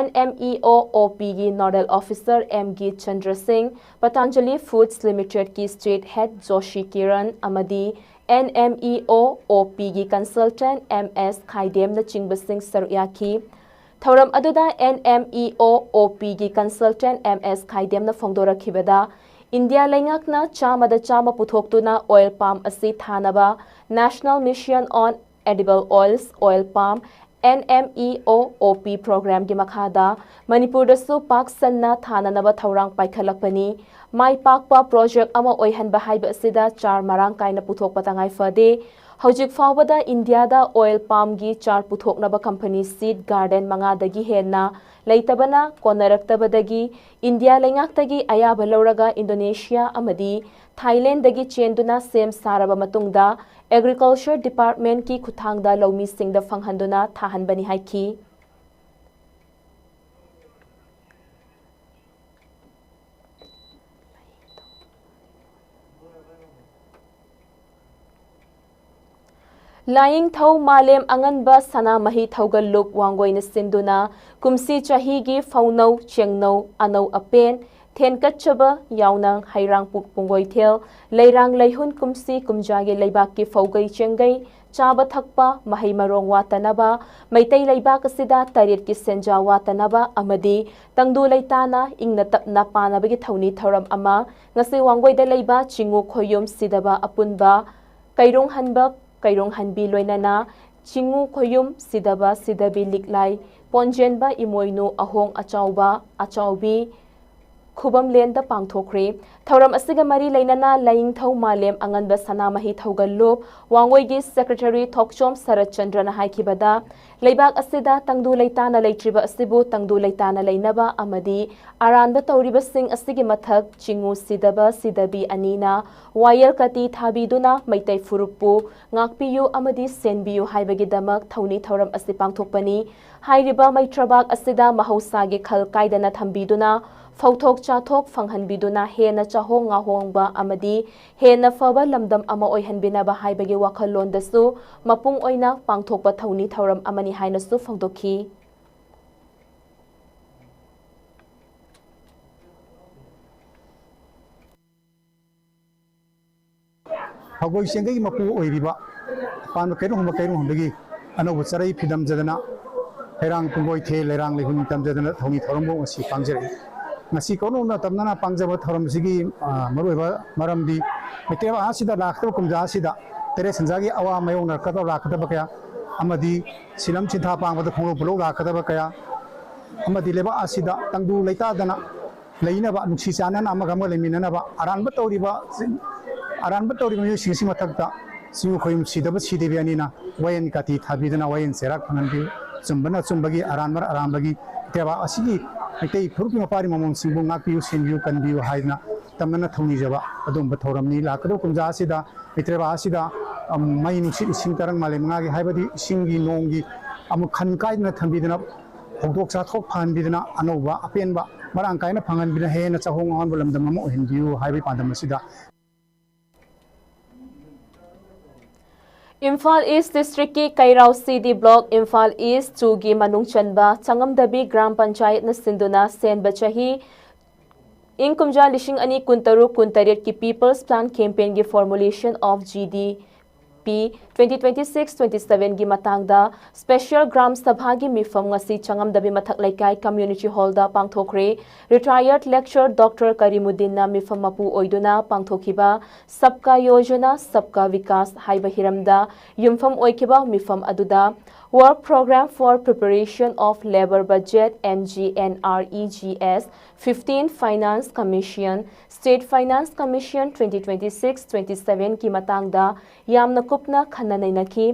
N M E O O P ꯒꯤ ꯅꯣꯗꯦꯜ ꯑꯣꯐꯤꯁꯔ ꯑꯦꯝ ꯒꯤ ꯆꯟꯗ꯭ꯔ ꯁꯤꯡ, Patanjali foods ꯂꯤꯃꯤꯇꯦꯗꯀꯤ state head Joshi Kiran ꯑꯃꯗꯤ NMEO OP ꯒꯤ consultant MS ꯈꯥꯏꯗꯦꯝꯅꯆꯤꯡꯕꯁꯤꯡ ꯁꯔꯨꯛ ꯌꯥꯈꯤ꯫ ꯊꯧꯔꯝ ꯑꯗꯨꯗ NMEO OP ꯒꯤ consultant MS ꯈꯥꯏꯗꯦꯝꯅ ꯐꯣꯡꯗꯣꯔꯛꯈꯤꯕꯗ, ꯏꯟꯗꯤꯌꯥ ꯂꯩꯉꯥꯛꯅ ꯆꯥꯝꯃꯗ ꯆꯥꯝꯃ ꯄꯨꯊꯣꯛꯇꯨꯅ oil palm ꯑꯁꯤ ꯊꯥꯅꯕ National Mission on Edible Oils, Oil Palm, NMEO OP programꯒꯤ ꯃꯈꯥꯗ ꯃꯅꯤꯄꯨꯔꯗꯁꯨ ꯄꯥꯛ ꯁꯟꯅ ꯊꯥꯅꯅꯕ ꯊꯧꯔꯥꯡ ꯄꯥꯏꯈꯠꯂꯛꯄꯅꯤ꯫ ꯃꯥꯏ ꯄꯥꯛꯄ project ꯑꯃ ꯑꯣꯏꯍꯟꯕ ꯍꯥꯏꯕ ꯑꯁꯤꯗ ꯆꯥꯔ ꯃꯔꯥꯡ ꯀꯥꯏꯅ ꯄꯨꯊꯣꯛꯄ ꯇꯉꯥꯏ ꯐꯗꯦ꯫ ꯍꯧꯖꯤꯛ ꯐꯥꯎꯕꯗ ꯏꯟꯗꯤꯌꯥꯗ oil palmꯒꯤ ꯆꯥꯔ ꯄꯨꯊꯣꯛꯅꯕ company seed garden ꯃꯉꯥꯗꯒꯤ ꯍꯦꯟꯅ ꯂꯩꯇꯕꯅ ꯀꯣꯟꯅꯔꯛꯇꯕꯗꯒꯤ ꯏꯟꯗꯤꯌꯥ ꯂꯩꯉꯥꯛꯇꯒꯤ ꯑꯌꯥꯕ ꯂꯧꯔꯒ ꯏꯟꯗꯣꯅꯦꯁꯤꯌꯥ ꯑꯃꯗꯤ ꯊꯥꯏꯂꯦꯟꯗꯒꯤ ꯆꯦꯟꯗꯨꯅ ꯁꯦꯝ ꯁꯥꯔꯕ ꯃꯇꯨꯡꯗ Agriculture Departmentꯀꯤ ꯈꯨꯠꯊꯥꯡꯗ ꯂꯧꯃꯤꯁꯤꯡꯗ ꯐꯪꯍꯟꯗꯨꯅ ꯊꯥꯍꯟꯕꯅꯤ ꯍꯥꯏꯈꯤ꯫ ꯂꯥꯏꯌꯦꯡꯊꯧ ꯃꯥꯂꯦꯝ ꯑꯉꯟꯕ ꯁꯅꯥꯃꯍꯤ ꯊꯧꯒꯜꯂꯨꯞ ꯋꯥꯡꯒꯣꯏꯅ ꯁꯤꯟꯗꯨꯅ ꯀꯨꯝꯁꯤ ꯆꯍꯤꯒꯤ ꯐꯧꯅꯧ, ꯆꯦꯡꯅꯧ, ꯑꯅꯧ ꯑꯄꯦꯟ, ꯊꯦꯟꯀꯠꯆꯕ ꯌꯥꯎꯅ ꯍꯩꯔꯥꯡ ꯄꯨ-, ꯄꯨꯡꯒꯣꯏꯊꯦꯜ, ꯂꯩꯔꯥꯡ ꯂꯩꯍꯨꯟ ꯀꯨꯝꯁꯤ ꯀꯨꯝꯖꯥꯒꯤ ꯂꯩꯕꯥꯛꯀꯤ ꯐꯧꯒꯩ ꯆꯦꯡꯒꯩ, ꯆꯥꯕ ꯊꯛꯄ, ꯃꯍꯩ ꯃꯔꯣꯡ ꯋꯥꯠꯇꯅꯕ, ꯃꯩꯇꯩ ꯂꯩꯕꯥꯛ ꯑꯁꯤꯗ ꯇꯔꯦꯠꯀꯤ ꯁꯦꯟꯖꯥ ꯋꯥꯠꯇꯅꯕ ꯑꯃꯗꯤ ꯇꯪꯗꯨ ꯂꯩꯇꯥꯅ ꯏꯪꯅ ꯇꯞꯅ ꯄꯥꯟꯅꯕꯒꯤ ꯊꯧꯅꯤ ꯊꯧꯔꯝ ꯑꯃ ꯉꯁꯤ ꯋꯥꯡꯒꯣꯏꯗ ꯂꯩꯕ ꯆꯤꯡꯉꯨ ꯈꯣꯌꯨꯝ ꯁꯤꯗꯕ ꯑꯄꯨꯟꯕ ꯀꯩꯔꯣꯡꯍꯟꯕ, ꯀꯩꯔꯣꯡꯍꯟꯕꯤ ꯂꯣꯏꯅꯅ ꯆꯤꯡꯉꯨ ꯈꯣꯌꯨꯝ ꯁꯤꯗꯕ ꯁꯤꯗꯕꯤ ꯂꯤꯛꯂꯥꯏ ꯄꯣꯟꯖꯦꯟꯕ ꯏꯃꯣꯏꯅꯨ ꯑꯍꯣꯡ ꯑꯆꯥꯎꯕ ꯑꯆꯥꯎꯕꯤ ꯈꯨꯕꯝꯂꯦꯟꯗ ꯄꯥꯡꯊꯣꯛꯈ꯭ꯔꯦ꯫ ꯊꯧꯔꯝ ꯑꯁꯤꯒ ꯃꯔꯤ ꯂꯩꯅꯅ ꯂꯥꯏꯌꯦꯡꯊꯧ ꯃꯥꯂꯦꯝ ꯑꯉꯟꯕ ꯁꯅꯥꯃꯍꯤ ꯊꯧꯒꯜꯂꯨꯞ ꯋꯥꯡꯒꯣꯏꯒꯤ secretary ꯊꯣꯛꯆꯣꯝ ꯁꯔꯠꯆꯟꯗ꯭ꯔꯅ ꯍꯥꯏꯈꯤꯕꯗ, ꯂꯩꯕꯥꯛ ꯑꯁꯤꯗ ꯇꯪꯗꯨ ꯂꯩꯇꯥꯅ ꯂꯩꯇ꯭ꯔꯤꯕ ꯑꯁꯤꯕꯨ ꯇꯪꯗꯨ ꯂꯩꯇꯥꯅ ꯂꯩꯅꯕ ꯑꯃꯗꯤ ꯑꯔꯥꯟꯕ ꯇꯧꯔꯤꯕꯁꯤꯡ ꯑꯁꯤꯒꯤ ꯃꯊꯛ ꯆꯤꯡꯉꯨ ꯁꯤꯗꯕ ꯁꯤꯗꯕꯤ ꯑꯅꯤꯅ ꯋꯥꯌꯦꯜ ꯀꯇꯤ ꯊꯥꯕꯤꯗꯨꯅ ꯃꯩꯇꯩ ꯐꯨꯔꯨꯞꯄꯨ ꯉꯥꯛꯄꯤꯌꯨ ꯑꯃꯗꯤ ꯁꯦꯟꯕꯤꯌꯨ ꯍꯥꯏꯕꯒꯤꯗꯃꯛ ꯊꯧꯅꯤ ꯊꯧꯔꯝ ꯑꯁꯤ ꯄꯥꯡꯊꯣꯛꯄꯅꯤ꯫ ꯍꯥꯏꯔꯤꯕ ꯃꯩꯇ꯭ꯔꯕꯥꯛ ꯑꯁꯤꯗ ꯃꯍꯧꯁꯥꯒꯤ ꯈꯜ ꯀꯥꯏꯗꯅ ꯊꯝꯕꯤꯗꯨꯅ ꯐꯧꯊꯣꯛ ꯆꯥꯊꯣꯛ ꯐꯪꯍꯟꯕꯤꯗꯨꯅ ꯍꯦꯟꯅ ꯆꯥꯍꯣꯡ ꯉꯥꯍꯣꯡꯕ ꯑꯃꯗꯤ ꯍꯦꯟꯅ ꯐꯕ ꯂꯝꯗꯝ ꯑꯃ ꯑꯣꯏꯍꯟꯕꯤꯅꯕ ꯍꯥꯏꯕꯒꯤ ꯋꯥꯈꯜꯂꯣꯟꯗꯁꯨ ꯃꯄꯨꯡ ꯑꯣꯏꯅ ꯄꯥꯡꯊꯣꯛꯄ ꯊꯧꯅꯤ ꯊꯧꯔꯝ ꯑꯃꯅꯤ ꯍꯥꯏꯅꯁꯨ ꯐꯣꯡꯗꯣꯛꯈꯤ꯫ ꯁꯪꯒꯣꯏ ꯆꯦꯡꯒꯩꯒꯤ ꯃꯄꯨ ꯑꯣꯏꯔꯤꯕ ꯄꯥꯟꯕ ꯀꯩꯔꯨꯝ ꯍꯨꯝꯕ ꯀꯩꯔꯨꯝ ꯍꯨꯝꯕꯒꯤ ꯑꯅꯧꯕ ꯆꯔꯩ ꯐꯤꯗꯝꯖꯗꯅ ꯍꯩꯔꯥꯡ ꯄꯨꯡꯒꯣꯏ ꯊꯦ ꯂꯩꯔꯥꯡ ꯂꯩꯍꯨꯟ ꯇꯝꯖꯗꯅ ꯊꯧꯅꯤ ꯊꯧꯔꯝꯕꯨ ꯉꯁꯤ ꯄꯥꯡꯖꯔꯛꯏ꯫ ꯉꯁꯤ ꯀꯣꯅꯨꯡꯅ ꯇꯝꯅꯅ ꯄꯥꯡꯖꯕ ꯊꯧꯔꯝꯁꯤꯒꯤ ꯃꯔꯨꯑꯣꯏꯕ ꯃꯔꯝꯗꯤ ꯃꯩꯇꯩ ꯑꯁꯤꯗ ꯂꯥꯛꯀꯗꯕ ꯀꯨꯝꯖꯥ ꯑꯁꯤꯗ ꯇꯔꯦꯠ ꯁꯟꯖꯥꯒꯤ ꯑꯋꯥ ꯃꯥꯌꯣꯛꯅꯔꯛꯀꯗꯕ ꯂꯥꯛꯀꯗꯕ ꯀꯌꯥ ꯑꯃꯗꯤ ꯁꯤꯂꯝ ꯁꯤꯟꯊꯥ ꯄꯥꯡꯕꯗ ꯈꯣꯡꯂꯧ ꯄꯨꯂꯧ ꯂꯥꯛꯀꯗꯕ ꯀꯌꯥ ꯑꯃꯗꯤ ꯂꯩꯕꯥꯛ ꯑꯁꯤꯗ ꯇꯪꯗꯨ ꯂꯩꯇꯥꯗꯅ ꯂꯩꯅꯕ, ꯅꯨꯡꯁꯤ ꯆꯥꯟꯅꯅ ꯑꯃꯒ ꯑꯃꯒ ꯂꯩꯃꯤꯟꯅꯅꯕ, ꯑꯔꯥꯟꯕ ꯇꯧꯔꯤꯕ, ꯑꯔꯥꯟꯕ ꯇꯧꯔꯤꯕ ꯃꯤꯑꯣꯏꯁꯤꯡ ꯑꯁꯤ ꯃꯊꯛꯇ ꯆꯤꯡ ꯈꯣꯏꯌꯨꯝ ꯁꯤꯗꯕ ꯁꯤꯗꯕꯤ ꯑꯅꯤꯅ ꯋꯥꯌꯦꯟ ꯀꯥꯇꯤ ꯊꯥꯕꯤꯗꯨꯅ ꯋꯥꯌꯦꯟ ꯆꯩꯔꯥꯛ ꯐꯪꯍꯟꯕꯤꯌꯨ꯫ ꯑꯆꯨꯝꯕꯅ ꯑꯆꯨꯝꯕꯒꯤ, ꯑꯔꯥꯟꯕꯅ ꯑꯔꯥꯟꯕꯒꯤ ꯂꯩꯕꯥꯛ ꯑꯁꯤꯒꯤ ꯃꯩꯇꯩ ꯐꯨꯔꯨꯞꯀꯤ ꯃꯄꯥꯔꯤ ꯃꯃꯣꯟꯁꯤꯡꯕꯨ ꯉꯥꯛꯄꯤꯌꯨ, ꯁꯦꯟꯕꯤꯌꯨ, ꯀꯟꯕꯤꯌꯨ ꯍꯥꯏꯗꯨꯅ ꯇꯝꯅꯅ ꯊꯧꯅꯤꯖꯕ ꯑꯗꯨꯒꯨꯝꯕ ꯊꯧꯔꯝꯅꯤ꯫ ꯂꯥꯛꯀꯗꯕ ꯀꯨꯝꯖꯥ ꯑꯁꯤꯗ ꯂꯩꯕꯥꯛ ꯑꯁꯤꯗ ꯃꯩ ꯅꯨꯡꯁꯤꯠ ꯏꯁꯤꯡ ꯇꯔꯪ ꯃꯥꯂꯦꯝ ꯃꯉꯥꯒꯤ ꯍꯥꯏꯕꯗꯤ ꯏꯁꯤꯡꯒꯤ ꯅꯣꯡꯒꯤ ꯑꯃꯨꯛ ꯈꯟ ꯀꯥꯏꯗꯅ ꯊꯝꯕꯤꯗꯅ ꯐꯧꯗꯣꯛ ꯆꯥꯊꯣꯛ ꯐꯍꯟꯕꯤꯗꯅ ꯑꯅꯧꯕ ꯑꯄꯦꯟꯕ ꯃꯔꯥꯡ ꯀꯥꯏꯅ ꯐꯪꯍꯟꯕꯤꯗꯨꯅ ꯍꯦꯟꯅ ꯆꯥꯍꯣꯡ ꯉꯥꯍꯣꯡꯕ ꯂꯝꯗꯝ ꯑꯃ ꯑꯣꯏꯍꯟꯕꯤꯌꯨ ꯍꯥꯏꯕꯒꯤ ꯄꯥꯟꯗꯝ ꯑꯁꯤꯗ ꯏꯝꯐꯥꯜ ꯏꯁ ꯗꯤꯁꯇ꯭ꯔꯤꯛꯀꯤ ꯀꯩꯔꯥꯎ ꯁꯤ ꯗꯤ ꯕ꯭ꯂꯣꯛ, ꯏꯝꯐꯥꯜ ꯏꯁ ꯇꯨꯒꯤ ꯃꯅꯨꯡ ꯆꯟꯕ ꯆꯉꯝꯗꯕꯤ ꯒ꯭ꯔꯥꯝ ꯄꯟꯆꯥꯌꯠꯅ ꯁꯤꯟꯗꯨꯅ ꯁꯦꯟꯕ ꯆꯍꯤ ꯏꯪ ꯀꯨꯝꯖꯥ ꯂꯤꯁꯤꯡ ꯑꯅꯤ ꯀꯨꯟꯇꯔꯨꯛ ꯀꯨꯟꯇꯔꯦꯠꯀꯤ People's Plan Campaignꯒꯤ Formulation of G D P twenty twenty six twenty sevenꯒꯤ ꯃꯇꯥꯡꯗ Special ꯒ꯭ꯔꯥꯝ ꯁꯚꯥꯒꯤ ꯃꯤꯐꯝ ꯉꯁꯤ ꯆꯉꯝꯗꯕꯤ ꯃꯊꯛ ꯂꯩꯀꯥꯏ Community Hallꯗ ꯄꯥꯡꯊꯣꯛꯈ꯭ꯔꯦ꯫ Retired Lecturer Doctor ꯀꯔꯤꯃꯨꯗꯤꯟꯅ ꯃꯤꯐꯝ ꯃꯄꯨ ꯑꯣꯏꯗꯨꯅ ꯄꯥꯡꯊꯣꯛꯈꯤꯕ Sabka Yojana Sabka Vikas ꯍꯥꯏꯕ ꯍꯤꯔꯝꯗ ꯌꯨꯝꯐꯝ ꯑꯣꯏꯈꯤꯕ ꯃꯤꯐꯝ ꯑꯗꯨꯗ Work Program for Preparation of Labour Budget N G N R E G S fifteen Finance Commission, State Finance Commission twenty twenty six twenty sevenꯒꯤ ꯃꯇꯥꯡꯗ ꯌꯥꯝꯅ ꯀꯨꯞꯅ ꯈꯟꯅ ꯅꯩꯅꯈꯤ꯫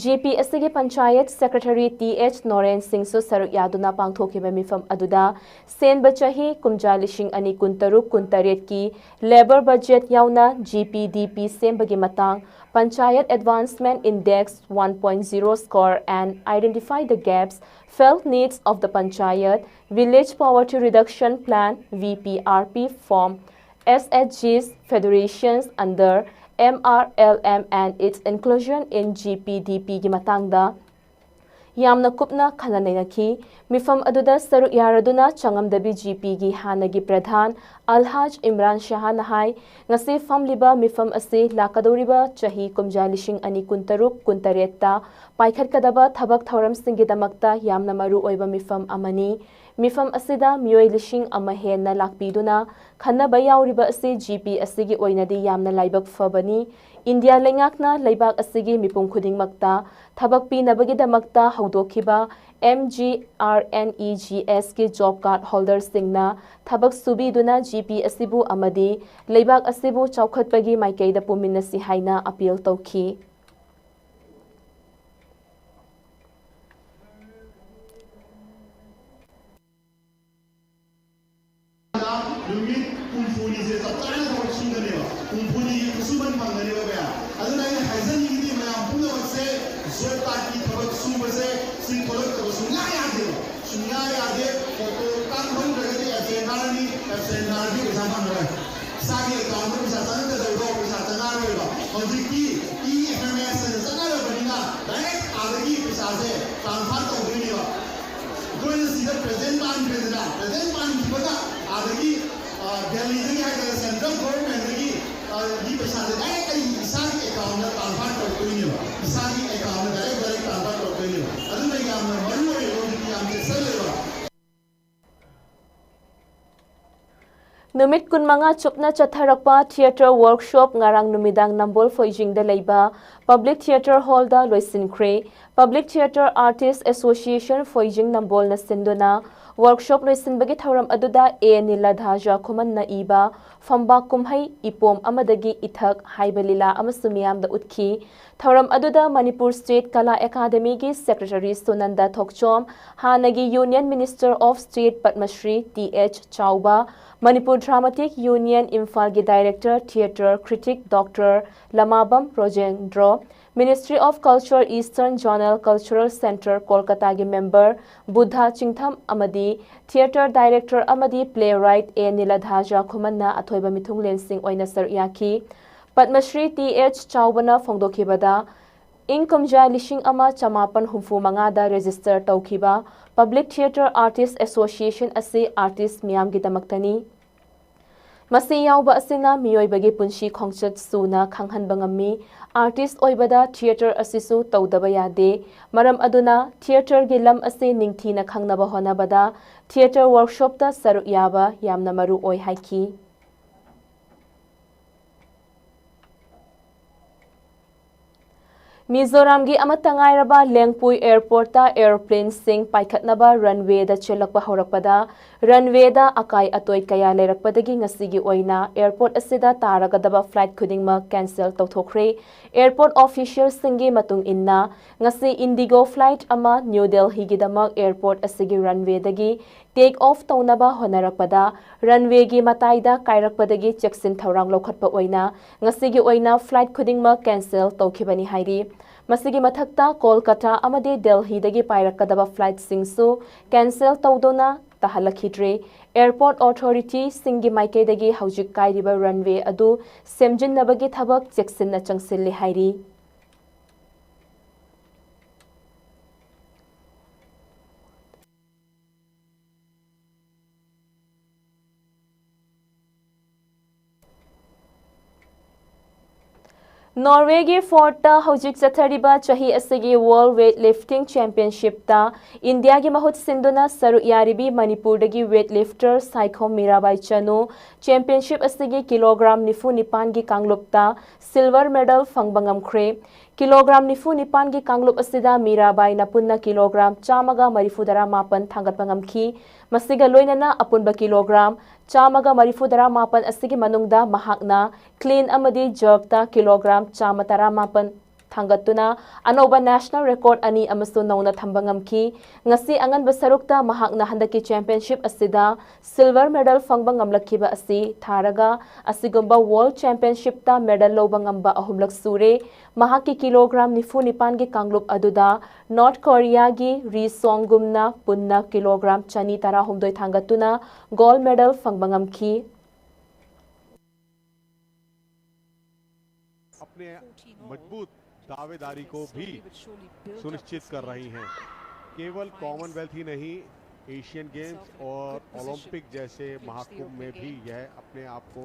ꯖꯤ ꯄꯤ ꯑꯁꯤꯒꯤ panchayat secretary T H Noren ꯁꯤꯡꯁꯨ ꯁꯔꯨꯛ ꯌꯥꯗꯨꯅ ꯄꯥꯡꯊꯣꯛꯈꯤꯕ ꯃꯤꯐꯝ ꯑꯗꯨꯗ ꯁꯦꯟꯕ ꯆꯍꯤ ꯀꯨꯝꯖꯥ ꯂꯤꯁꯤꯡ ꯑꯅꯤ ꯀꯨꯟꯇꯔꯨꯛ ꯀꯨꯟꯇꯔꯦꯠꯀꯤ ꯂꯦꯕꯔ ꯕꯖꯦꯠ ꯌꯥꯎꯅ ꯖꯤ ꯄꯤ ꯗꯤ ꯄꯤ ꯁꯦꯝꯕꯒꯤ ꯃꯇꯥꯡ, Panchayat Advancement Index one point zero score and identify the gaps, felt needs of the Panchayat, Village Poverty Reduction Plan V P R P form, S H Gs, federations under M R L M and its inclusion in G P D P ꯒꯤ ꯃꯇꯥꯡꯗ ꯌꯥꯝꯅ ꯀꯨꯞꯅ ꯈꯟꯅ ꯅꯩꯅꯈꯤ꯫ ꯃꯤꯐꯝ ꯑꯗꯨꯗ ꯁꯔꯨꯛ ꯌꯥꯔꯗꯨꯅ ꯆꯪꯉꯝꯗꯕꯤ G ꯄꯤꯒꯤ ꯍꯥꯟꯅꯒꯤ ꯄ꯭ꯔꯙꯥꯟ ꯑꯜꯍꯥꯖ ꯏꯝꯔꯥꯟ ꯁꯍꯥꯅ ꯍꯥꯏ, ꯉꯁꯤ ꯐꯝꯂꯤꯕ ꯃꯤꯐꯝ ꯑꯁꯤ ꯂꯥꯛꯀꯗꯧꯔꯤꯕ ꯆꯍꯤ ꯀꯨꯝꯖꯥ ꯂꯤꯁꯤꯡ ꯑꯅꯤ ꯀꯨꯟꯇꯔꯨꯛ ꯀꯨꯟꯇꯔꯦꯠꯇ ꯄꯥꯏꯈꯠꯀꯗꯕ ꯊꯕꯛ ꯊꯧꯔꯝꯁꯤꯡꯒꯤꯗꯃꯛꯇ ꯌꯥꯝꯅ ꯃꯔꯨ ꯑꯣꯏꯕ ꯃꯤꯐꯝ ꯑꯃꯅꯤ꯫ ꯃꯤꯐꯝ ꯑꯁꯤꯗ ꯃꯤꯑꯣꯏ ꯂꯤꯁꯤꯡ ꯑꯃ ꯍꯦꯟꯅ ꯂꯥꯛꯄꯤꯗꯨꯅ ꯈꯟꯅꯕ ꯌꯥꯎꯔꯤꯕ ꯑꯁꯤ ꯖꯤ ꯄꯤ ꯑꯁꯤꯒꯤ ꯑꯣꯏꯅꯗꯤ ꯌꯥꯝꯅ ꯂꯥꯏꯕꯛ ꯐꯕꯅꯤ꯫ ꯏꯟꯗꯤꯌꯥ ꯂꯩꯉꯥꯛꯅ ꯂꯩꯕꯥꯛ ꯑꯁꯤꯒꯤ ꯃꯤꯄꯨꯝ ꯈꯨꯗꯤꯡꯃꯛꯇ ꯊꯕꯛ ꯄꯤꯅꯕꯒꯤꯗꯃꯛꯇ ꯍꯧꯗꯣꯛꯈꯤꯕ M G R N E G ꯑꯦꯁꯀꯤ ꯖꯣꯕ ꯀꯥꯔꯗ ꯍꯣꯜꯗꯔꯁꯤꯡꯅ ꯊꯕꯛ ꯁꯨꯕꯤꯗꯨꯅ ꯖꯤ ꯄꯤ ꯑꯁꯤꯕꯨ ꯑꯃꯗꯤ ꯂꯩꯕꯥꯛ ꯑꯁꯤꯕꯨ ꯆꯥꯎꯈꯠꯄꯒꯤ ꯃꯥꯏꯀꯩꯗ ꯄꯨꯃꯤꯟꯅꯁꯤ ꯍꯥꯏꯅ ꯑꯄꯤꯜ ꯇꯧꯈꯤ꯫ ꯅꯨꯃꯤꯠ ꯍꯨꯝꯐꯨꯅꯤꯁꯦ ꯆꯞ ꯆꯥꯅ ꯊꯕꯛ ꯁꯨꯒꯅꯦꯕ, ꯍꯨꯝꯐꯨꯅꯤꯒꯤ ꯈꯨꯠꯁꯨꯃꯟ ꯐꯪꯒꯅꯦꯕ ꯃꯌꯥꯝ꯫ ꯑꯗꯨꯅ ꯑꯩꯅ ꯍꯥꯏꯖꯅꯤꯡꯉꯤꯗꯤ ꯃꯌꯥꯝ ꯄꯨꯝꯅꯃꯛꯁꯦ ꯖꯣꯕ ꯀꯥꯔꯗꯀꯤ ꯊꯕꯛ ꯁꯨꯕꯁꯦ ꯁꯤ ꯊꯣꯛꯂꯛꯇꯕ ꯁꯨꯡꯌꯥ ꯌꯥꯗꯦꯕ, ꯁꯨꯡꯌꯥ ꯌꯥꯗꯦ꯫ ꯐꯣꯇꯣ ꯀꯥꯞꯍꯧꯗ꯭ꯔꯒꯗꯤ ꯑꯦꯕꯁꯦꯟ ꯊꯥꯔꯅꯤ, ꯑꯦꯕꯁꯦꯟ ꯊꯥꯔꯗꯤ ꯄꯩꯁꯥ ꯐꯪꯉꯔꯣꯏ꯫ ꯏꯁꯥꯒꯤ ꯑꯦꯀꯥꯎꯟꯗ ꯄꯩꯁꯥ ꯆꯪꯉꯛꯀꯗꯧꯗꯣ ꯄꯩꯁꯥ ꯆꯪꯉꯛꯑꯔꯣꯏꯕ꯫ ꯍꯧꯖꯤꯛꯇꯤ ꯏ ꯑꯦꯝ ꯑꯦꯁ ꯑꯅ ꯆꯠꯅꯔꯕꯅꯤꯅ ꯗꯥꯏꯔꯦꯛ ꯑꯥꯗꯒꯤ ꯄꯩꯁꯥꯁꯦ ꯇ꯭ꯔꯥꯟꯁꯐꯔ ꯇꯧꯗꯣꯏꯅꯦꯕ꯫ ꯑꯩꯈꯣꯏꯅ ꯁꯤꯗ ꯄ꯭ꯔꯦꯖꯦꯟ ꯄꯥꯟꯈ꯭ꯔꯦꯗꯅ, ꯄ꯭ꯔꯦꯖꯦꯟ ꯄꯥꯟꯈꯤꯕꯒ ꯑꯥꯗꯒꯤ, ꯑ, ꯗꯦꯜꯂꯤꯗꯒꯤ ꯍꯥꯏꯇꯥꯔꯦ, ꯁꯦꯟꯇ꯭ꯔꯦꯜ ꯒꯣꯚꯔꯟꯃꯦꯟꯠꯇꯒꯤ, ꯑ, ꯒꯤ ꯄꯩꯁꯥꯁꯦ ꯗꯥꯏꯔꯦꯛ ꯑꯩꯒꯤ ꯏꯁꯥꯒꯤ ꯑꯦꯀꯥꯎꯟꯗ ꯇ꯭ꯔꯥꯟꯁꯐꯔ ꯇꯧꯔꯛꯇꯣꯏꯅꯦꯕ, ꯏꯁꯥꯒꯤ ꯑꯦꯀꯥꯎꯟꯗ ꯗꯥꯏꯔꯦꯛ ꯗꯥꯏꯔꯦꯛ ꯇ꯭ꯔꯥꯟꯁꯐꯔ ꯇꯧꯔꯛꯇꯣꯏꯅꯦꯕ꯫ ꯑꯗꯨꯅ ꯌꯥꯝꯅ ꯃꯔꯨ ꯑꯣꯏꯌꯦꯕ, ꯍꯧꯖꯤꯛꯇꯤ ꯌꯥꯝ ꯆꯦꯛꯁꯤꯜꯂꯦꯕ꯫ ꯅꯨꯃꯤꯠ ꯀꯨꯟꯃꯉꯥ ꯆꯨꯞꯅ ꯆꯠꯊꯔꯛꯄ ꯊꯤꯌꯦꯇꯔ ꯋꯥꯔꯛꯁꯣꯞ ꯉꯔꯥꯡ ꯅꯨꯃꯤꯗꯥꯡ ꯅꯝꯕꯣꯜ ꯐꯣꯏꯖꯤꯡꯗ ꯂꯩꯕ ꯄꯕ꯭ꯂꯤꯛ ꯊꯤꯌꯦꯇꯔ ꯍꯣꯜꯗ ꯂꯣꯏꯁꯤꯟꯈ꯭ꯔꯦ꯫ ꯄꯕ꯭ꯂꯤꯛ ꯊꯤꯌꯦꯇꯔ ꯑꯥꯔꯇꯤꯁ ꯑꯦꯁꯣꯁꯤꯌꯦꯁꯟ ꯐꯣꯏꯖꯤꯡ ꯅꯝꯕꯣꯜꯅ ꯁꯤꯟꯗꯨꯅ ꯋꯥꯔꯛꯁꯣꯞ ꯂꯣꯏꯁꯤꯟꯕꯒꯤ ꯊꯧꯔꯝ ꯑꯗꯨꯗ ꯑꯦ ꯅꯤꯂꯥꯙꯥ ꯖꯥꯈꯨꯃꯟꯅ ꯏꯕ ꯐꯝꯕꯥꯛ ꯀꯨꯝꯍꯩ ꯏꯄꯣꯝ ꯑꯃꯗꯒꯤ ꯏꯊꯛ ꯍꯥꯏꯕ ꯂꯤꯂꯥ ꯑꯃꯁꯨ ꯃꯤꯌꯥꯝꯗ ꯎꯠꯈꯤ꯫ ꯊꯧꯔꯝ ꯑꯗꯨꯗ ꯃꯅꯤꯄꯨꯔ ꯁ꯭ꯇꯦꯠ ꯀꯂꯥ ꯑꯦꯀꯥꯗꯃꯤꯒꯤ ꯁꯦꯀ꯭ꯔꯦꯇꯔꯤ ꯁꯨꯅꯟꯗ ꯊꯣꯛꯆꯣꯝ, ꯍꯥꯟꯅꯒꯤ union minister of state Padmashri T H Chaoba, Manipur dramatic union ꯏꯝꯐꯥꯜꯒꯤ director theatre critic doctor Lamabam Rojendro, ministry of culture eastern zonal cultural centre ꯀꯣꯜꯀꯇꯥꯒꯤ ꯃꯦꯝꯕꯔ ꯕꯨꯙꯥ ꯆꯤꯡꯊꯝ ꯑꯃꯗꯤ ꯊꯤꯌꯦꯇꯔ ꯗꯥꯏꯔꯦꯛꯇꯔ ꯑꯃꯗꯤ ꯄ꯭ꯂꯦ ꯔꯥꯏꯠ ꯑꯦ ꯅꯤꯂꯥꯙꯥ ꯖꯥꯈꯨꯃꯟꯅ ꯑꯊꯣꯏꯕ ꯃꯤꯊꯨꯡꯂꯦꯟꯁꯤꯡ ꯑꯣꯏꯅ ꯁꯔꯨꯛ ꯌꯥꯈꯤ꯫ ꯄꯗꯃꯁ꯭ꯔꯤ ꯇꯤ ꯑꯦꯆ ꯆꯥꯎꯕꯅ ꯐꯣꯡꯗꯣꯛꯈꯤꯕꯗ, ꯏꯪ ꯀꯨꯝꯖꯥ ꯂꯤꯁꯤꯡ ꯑꯃ ꯆꯃꯥꯄꯟ ꯍꯨꯝꯐꯨ ꯃꯉꯥꯗ register ꯇꯧꯈꯤꯕ Public Theatre Artist Association ꯑꯁꯤ artist ꯃꯤꯌꯥꯝꯒꯤꯗꯃꯛꯇꯅꯤ꯫ ꯃꯁꯤ ꯌꯥꯎꯕ ꯑꯁꯤꯅ ꯃꯤꯑꯣꯏꯕꯒꯤ ꯄꯨꯟꯁꯤ ꯈꯣꯡꯆꯠ ꯁꯨꯅ ꯈꯪꯍꯟꯕ ꯉꯝꯃꯤ꯫ Artist ꯑꯣꯏꯕꯗ theatre ꯑꯁꯤꯁꯨ ꯇꯧꯗꯕ ꯌꯥꯗꯦ꯫ ꯃꯔꯝ ꯑꯗꯨꯅ theatreꯒꯤ ꯂꯝ ꯑꯁꯤ ꯅꯤꯡꯊꯤꯅ ꯈꯪꯅꯕ ꯍꯣꯠꯅꯕꯗ theatre workshopꯇ ꯁꯔꯨꯛ ꯌꯥꯕ ꯌꯥꯝꯅ ꯃꯔꯨ ꯑꯣꯏ ꯍꯥꯏꯈꯤ꯫ ꯃꯤꯖꯣꯔꯥꯝꯒꯤ ꯑꯃꯠꯇ ꯉꯥꯏꯔꯕ ꯂꯦꯡꯄꯨꯏ airportꯇ aeroplaneꯁꯤꯡ ꯄꯥꯏꯈꯠꯅꯕ runwayꯗ ꯆꯦꯜꯂꯛꯄ ꯍꯧꯔꯛꯄꯗ, runwayꯗ ꯑꯀꯥꯏ ꯑꯇꯣꯏ ꯀꯌꯥ ꯂꯩꯔꯛꯄꯗꯒꯤ ꯉꯁꯤꯒꯤ ꯑꯣꯏꯅ airport ꯑꯁꯤꯗ ꯇꯥꯔꯒꯗꯕ flight ꯈꯨꯗꯤꯡꯃꯛ cancel ꯇꯧꯊꯣꯛꯈ꯭ꯔꯦ꯫ Airport officialꯁꯤꯡꯒꯤ ꯃꯇꯨꯡ ꯏꯟꯅ, ꯉꯁꯤ Indigo flight ꯑꯃ ꯅ꯭ꯌꯨ ꯗꯦꯜꯍꯤꯒꯤꯗꯃꯛ airport ꯑꯁꯤꯒꯤ runwayꯗꯒꯤ take off ꯇꯧꯅꯕ ꯍꯣꯠꯅꯔꯛꯄꯗ, runwayꯒꯤ ꯃꯇꯥꯏꯗ ꯀꯥꯏꯔꯛꯄꯗꯒꯤ ꯆꯦꯛꯁꯤꯟ ꯊꯧꯔꯥꯡ ꯂꯧꯈꯠꯄ ꯑꯣꯏꯅ ꯉꯁꯤꯒꯤ ꯑꯣꯏꯅ flight ꯈꯨꯗꯤꯡꯃꯛ cancel ꯇꯧꯈꯤꯕꯅꯤ ꯍꯥꯏꯔꯤ꯫ ꯃꯁꯤꯒꯤ ꯃꯊꯛꯇ, ꯀꯣꯜꯀꯇꯥ ꯑꯃꯗꯤ ꯗꯦꯜꯍꯤꯗꯒꯤ ꯄꯥꯏꯔꯛꯀꯗꯕ flightꯁꯤꯡꯁꯨ cancel ꯇꯧꯗꯨꯅ ꯇꯥꯍꯜꯂꯛꯈꯤꯗ꯭ꯔꯦ꯫ Airport authorityꯁꯤꯡꯒꯤ ꯃꯥꯏꯀꯩꯗꯒꯤ ꯍꯧꯖꯤꯛ ꯀꯥꯏꯔꯤꯕ runway ꯑꯗꯨ ꯁꯦꯝꯖꯤꯟꯅꯕꯒꯤ ꯊꯕꯛ ꯆꯦꯛꯁꯤꯟꯅ ꯆꯪꯁꯤꯜꯂꯤ ꯍꯥꯏꯔꯤ꯫ ꯅꯣꯔꯋꯦꯒꯤ ꯐꯣꯔꯠꯇ ꯍꯧꯖꯤꯛ ꯆꯠꯊꯔꯤꯕ ꯆꯍꯤ ꯑꯁꯤꯒꯤ World Weightlifting Championshipꯇ ꯏꯟꯗꯤꯌꯥꯒꯤ ꯃꯍꯨꯠ ꯁꯤꯟꯗꯨꯅ ꯁꯔꯨꯛ ꯌꯥꯔꯤꯕꯤ ꯃꯅꯤꯄꯨꯔꯗꯒꯤ weightlifter ꯁꯥꯏꯈꯣꯝ ꯃꯤꯔꯥꯕꯥꯏ ꯆꯅꯨ championship ꯑꯁꯤꯒꯤ ꯀꯤꯂꯣꯒ꯭ꯔꯥꯝ ꯅꯤꯐꯨ ꯅꯤꯄꯥꯟꯒꯤ ꯀꯥꯡꯂꯨꯞꯇ silver medal ꯐꯪꯕ ꯉꯝꯈ꯭ꯔꯦ꯫ ꯀꯤꯂꯣꯒ꯭ꯔꯥꯝ ꯅꯤꯐꯨ ꯅꯤꯄꯥꯟꯒꯤ ꯀꯥꯡꯂꯨꯞ ꯑꯁꯤꯗ ꯃꯤꯔꯥꯕꯥꯏꯅ ꯄꯨꯟꯅ ꯀꯤꯂꯣꯒ꯭ꯔꯥꯝ ꯆꯥꯝꯃꯒ ꯃꯔꯤꯐꯨ ꯇꯔꯥ ꯃꯥꯄꯟ ꯊꯥꯡꯒꯠꯄ ꯉꯝꯈꯤ꯫ ꯃꯁꯤꯒ ꯂꯣꯏꯅꯅ ꯑꯄꯨꯟꯕ ꯀꯤꯂꯣꯒ꯭ꯔꯥꯝ ꯆꯥꯝꯃꯒ ꯃꯔꯤꯐꯨ ꯇꯔꯥ ꯃꯥꯄꯟ ꯑꯁꯤꯒꯤ ꯃꯅꯨꯡꯗ ꯃꯍꯥꯛꯅ clean ꯑꯃꯗꯤ jerkꯇ ꯀꯤꯂꯣꯒ꯭ꯔꯥꯝ ꯆꯥꯝꯃ ꯇꯔꯥ ꯃꯥꯄꯟ ꯊꯥꯡꯒꯠꯇꯨꯅ ꯑꯅꯧꯕ national record ꯑꯅꯤ ꯑꯃꯁꯨ ꯅꯧꯅ ꯊꯝꯕ ꯉꯝꯈꯤ꯫ ꯉꯁꯤ ꯑꯉꯟꯕ ꯁꯔꯨꯛꯇ ꯃꯍꯥꯛꯅ ꯍꯟꯗꯛꯀꯤ championship ꯑꯁꯤꯗ silver medal ꯐꯪꯕ ꯉꯝꯂꯛꯈꯤꯕ ꯑꯁꯤ ꯊꯥꯔꯒ ꯑꯁꯤꯒꯨꯝꯕ World Championshipꯇ medal ꯂꯧꯕ ꯉꯝꯕ ꯑꯍꯨꯝꯂꯛ ꯁꯨꯔꯦ꯫ ꯃꯍꯥꯛꯀꯤ ꯀꯤꯂꯣꯒ꯭ꯔꯥꯝ ꯅꯤꯐꯨ ꯅꯤꯄꯥꯟꯒꯤ ꯀꯥꯡꯂꯨꯞ ꯑꯗꯨꯗ North Koreaꯒꯤ Ri Song-gumꯅ ꯄꯨꯟꯅ ꯀꯤꯂꯣꯒ꯭ꯔꯥꯝ ꯆꯅꯤ ꯇꯔꯥꯍꯨꯝꯗꯣꯏ ꯊꯥꯡꯒꯠꯇꯨꯅ gold medal ꯐꯪꯕ ꯉꯝꯈꯤ꯫ अपने मजबूत दावेदारी को भी सुनिश्चित कर रही हैं। केवल कॉमनवेल्थ ही नहीं, एशियन गेम्स और ओलंपिक जैसे महाकुंभ में भी यह अपने आप को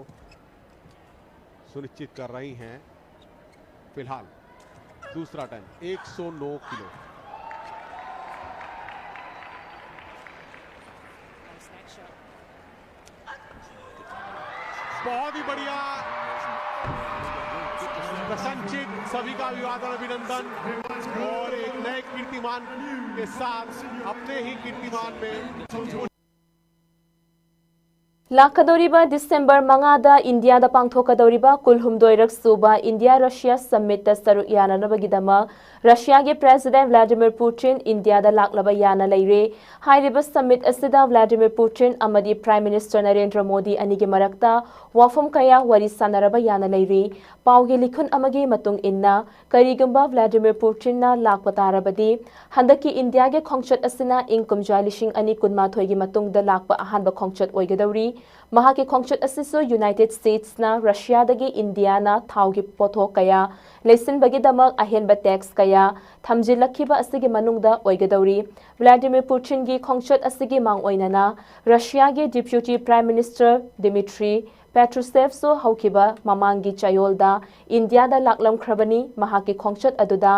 सुनिश्चित कर रही हैं। फिलहाल दूसरा टाइम एक सौ नौ किलो। बहुत ही बढ़िया प्रशंसित, सभी का अभिवादन, अभिनंदन और एक नए कीर्तिमान के साथ अपने ही कीर्तिमान में ꯂꯥꯛꯀꯗꯧꯔꯤꯕ ꯗꯤꯁꯦꯝꯕꯔ ꯃꯉꯥꯗ ꯏꯟꯗꯤꯌꯥꯗ ꯄꯥꯡꯊꯣꯛꯀꯗꯧꯔꯤꯕ ꯀꯨꯜꯍꯨꯝꯗꯣꯏꯔꯛ ꯁꯨꯕ ꯏꯟꯗꯤꯌꯥ ꯔꯁꯤꯌꯥ ꯁꯝꯃꯤꯠꯇ ꯁꯔꯨꯛ ꯌꯥꯅꯅꯕꯒꯤꯗꯃꯛ ꯔꯁꯤꯌꯥꯒꯤ ꯄ꯭ꯔꯦꯁꯤꯗꯦꯟꯠ ꯚ꯭ꯂꯥꯗꯤꯃꯤꯔ ꯄꯨꯇꯤꯟ ꯏꯟꯗꯤꯌꯥꯗ ꯂꯥꯛꯂꯕ ꯌꯥꯅ ꯂꯩꯔꯦ꯫ ꯍꯥꯏꯔꯤꯕ ꯁꯝꯃꯤꯠ ꯑꯁꯤꯗ ꯚ꯭ꯂꯥꯗꯤꯃꯤꯔ ꯄꯨꯇꯤꯟ ꯑꯃꯗꯤ ꯄ꯭ꯔꯥꯏꯝ ꯃꯤꯅꯤꯁꯇꯔ ꯅꯔꯦꯟꯗ꯭ꯔ ꯃꯣꯗꯤ ꯑꯅꯤꯒꯤ ꯃꯔꯛꯇ ꯋꯥꯐꯝ ꯀꯌꯥ ꯋꯥꯔꯤ ꯁꯥꯟꯅꯔꯕ ꯌꯥꯅ ꯂꯩꯔꯤ꯫ ꯄꯥꯎꯒꯤ ꯂꯤꯈꯨꯟ ꯑꯃꯒꯤ ꯃꯇꯨꯡ ꯏꯟꯅ, ꯀꯔꯤꯒꯨꯝꯕ ꯚ꯭ꯂꯥꯗꯤꯃꯤꯔ ꯄꯨꯇꯤꯟꯅ ꯂꯥꯛꯄ ꯇꯥꯔꯕꯗꯤ, ꯍꯟꯗꯛꯀꯤ ꯏꯟꯗꯤꯌꯥꯒꯤ ꯈꯣꯡꯆꯠ ꯑꯁꯤꯅ ꯏꯪ ꯀꯨꯝꯖꯥ ꯂꯤꯁꯤꯡ ꯑꯅꯤ ꯀꯨꯟꯃꯥꯊꯣꯏꯒꯤ ꯃꯇꯨꯡꯗ ꯂꯥꯛꯄ ꯑꯍꯥꯟꯕ ꯈꯣꯡꯆꯠ ꯑꯣꯏꯒꯗꯧꯔꯤ꯫ ꯃꯍꯥꯛꯀꯤ ꯈꯣꯡꯆꯠ ꯑꯁꯤꯁꯨ ꯌꯨꯅꯥꯏꯇꯦꯗ ꯁ꯭ꯇꯦꯠꯁꯅ ꯔꯁꯤꯌꯥꯗꯒꯤ ꯏꯟꯗꯤꯌꯥꯅ ꯊꯥꯎꯒꯤ ꯄꯣꯠꯊꯣꯛ ꯀꯌꯥ ꯂꯩꯁꯤꯟꯕꯒꯤꯗꯃꯛ ꯑꯍꯦꯟꯕ ꯇꯦꯛꯁ ꯀꯌꯥ ꯊꯝꯖꯤꯜꯂꯛꯈꯤꯕ ꯑꯁꯤꯒꯤ ꯃꯅꯨꯡꯗ ꯑꯣꯏꯒꯗꯧꯔꯤ꯫ ꯚ꯭ꯂꯥꯗꯤꯃꯤꯔ ꯄꯨꯇꯤꯟꯒꯤ ꯈꯣꯡꯆꯠ ꯑꯁꯤꯒꯤ ꯃꯥꯡꯑꯣꯏꯅꯅ ꯔꯁꯤꯌꯥꯒꯤ ꯗꯤꯄ꯭ꯌꯨꯇꯤ ꯄ꯭ꯔꯥꯏꯝ ꯃꯤꯅꯤꯁꯇꯔ ꯗꯤꯃꯤꯇ꯭ꯔꯤ ꯄꯦꯇ꯭ꯔꯨꯁꯦꯚꯁꯨ ꯍꯧꯈꯤꯕ ꯃꯃꯥꯡꯒꯤ ꯆꯌꯣꯜꯗ ꯏꯟꯗꯤꯌꯥꯗ ꯂꯥꯛꯂꯝꯈ꯭ꯔꯕꯅꯤ꯫ ꯃꯍꯥꯛꯀꯤ ꯈꯣꯡꯆꯠ ꯑꯗꯨꯗ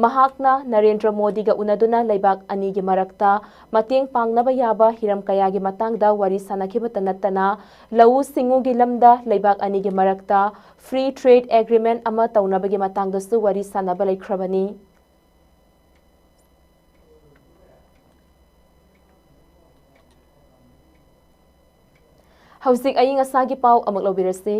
ꯃꯍꯥꯛꯅ ꯅꯔꯦꯟꯗ꯭ꯔ ꯃꯣꯗꯤꯒ ꯎꯅꯗꯨꯅ ꯂꯩꯕꯥꯛ ꯑꯅꯤꯒꯤ ꯃꯔꯛꯇ ꯃꯇꯦꯡ ꯄꯥꯡꯅꯕ ꯌꯥꯕ ꯍꯤꯔꯝ ꯀꯌꯥꯒꯤ ꯃꯇꯥꯡꯗ ꯋꯥꯔꯤ ꯁꯥꯟꯅꯈꯤꯕꯇ ꯅꯠꯇꯅ, ꯂꯧꯎ ꯁꯤꯡꯎꯒꯤ ꯂꯝꯗ ꯂꯩꯕꯥꯛ ꯑꯅꯤꯒꯤ ꯃꯔꯛꯇ ꯐ꯭ꯔꯤ ꯇ꯭ꯔꯦꯗ ꯑꯦꯒ꯭ꯔꯤꯃꯦꯟꯠ ꯑꯃ ꯇꯧꯅꯕꯒꯤ ꯃꯇꯥꯡꯗꯁꯨ ꯋꯥꯔꯤ ꯁꯥꯟꯅꯕ ꯂꯩꯈ꯭ꯔꯕꯅꯤ꯫ ꯍꯧꯖꯤꯛ ꯑꯏꯪ ꯑꯁꯥꯒꯤ ꯄꯥꯎ ꯑꯃꯨꯛ ꯂꯧꯕꯤꯔꯁꯤ꯫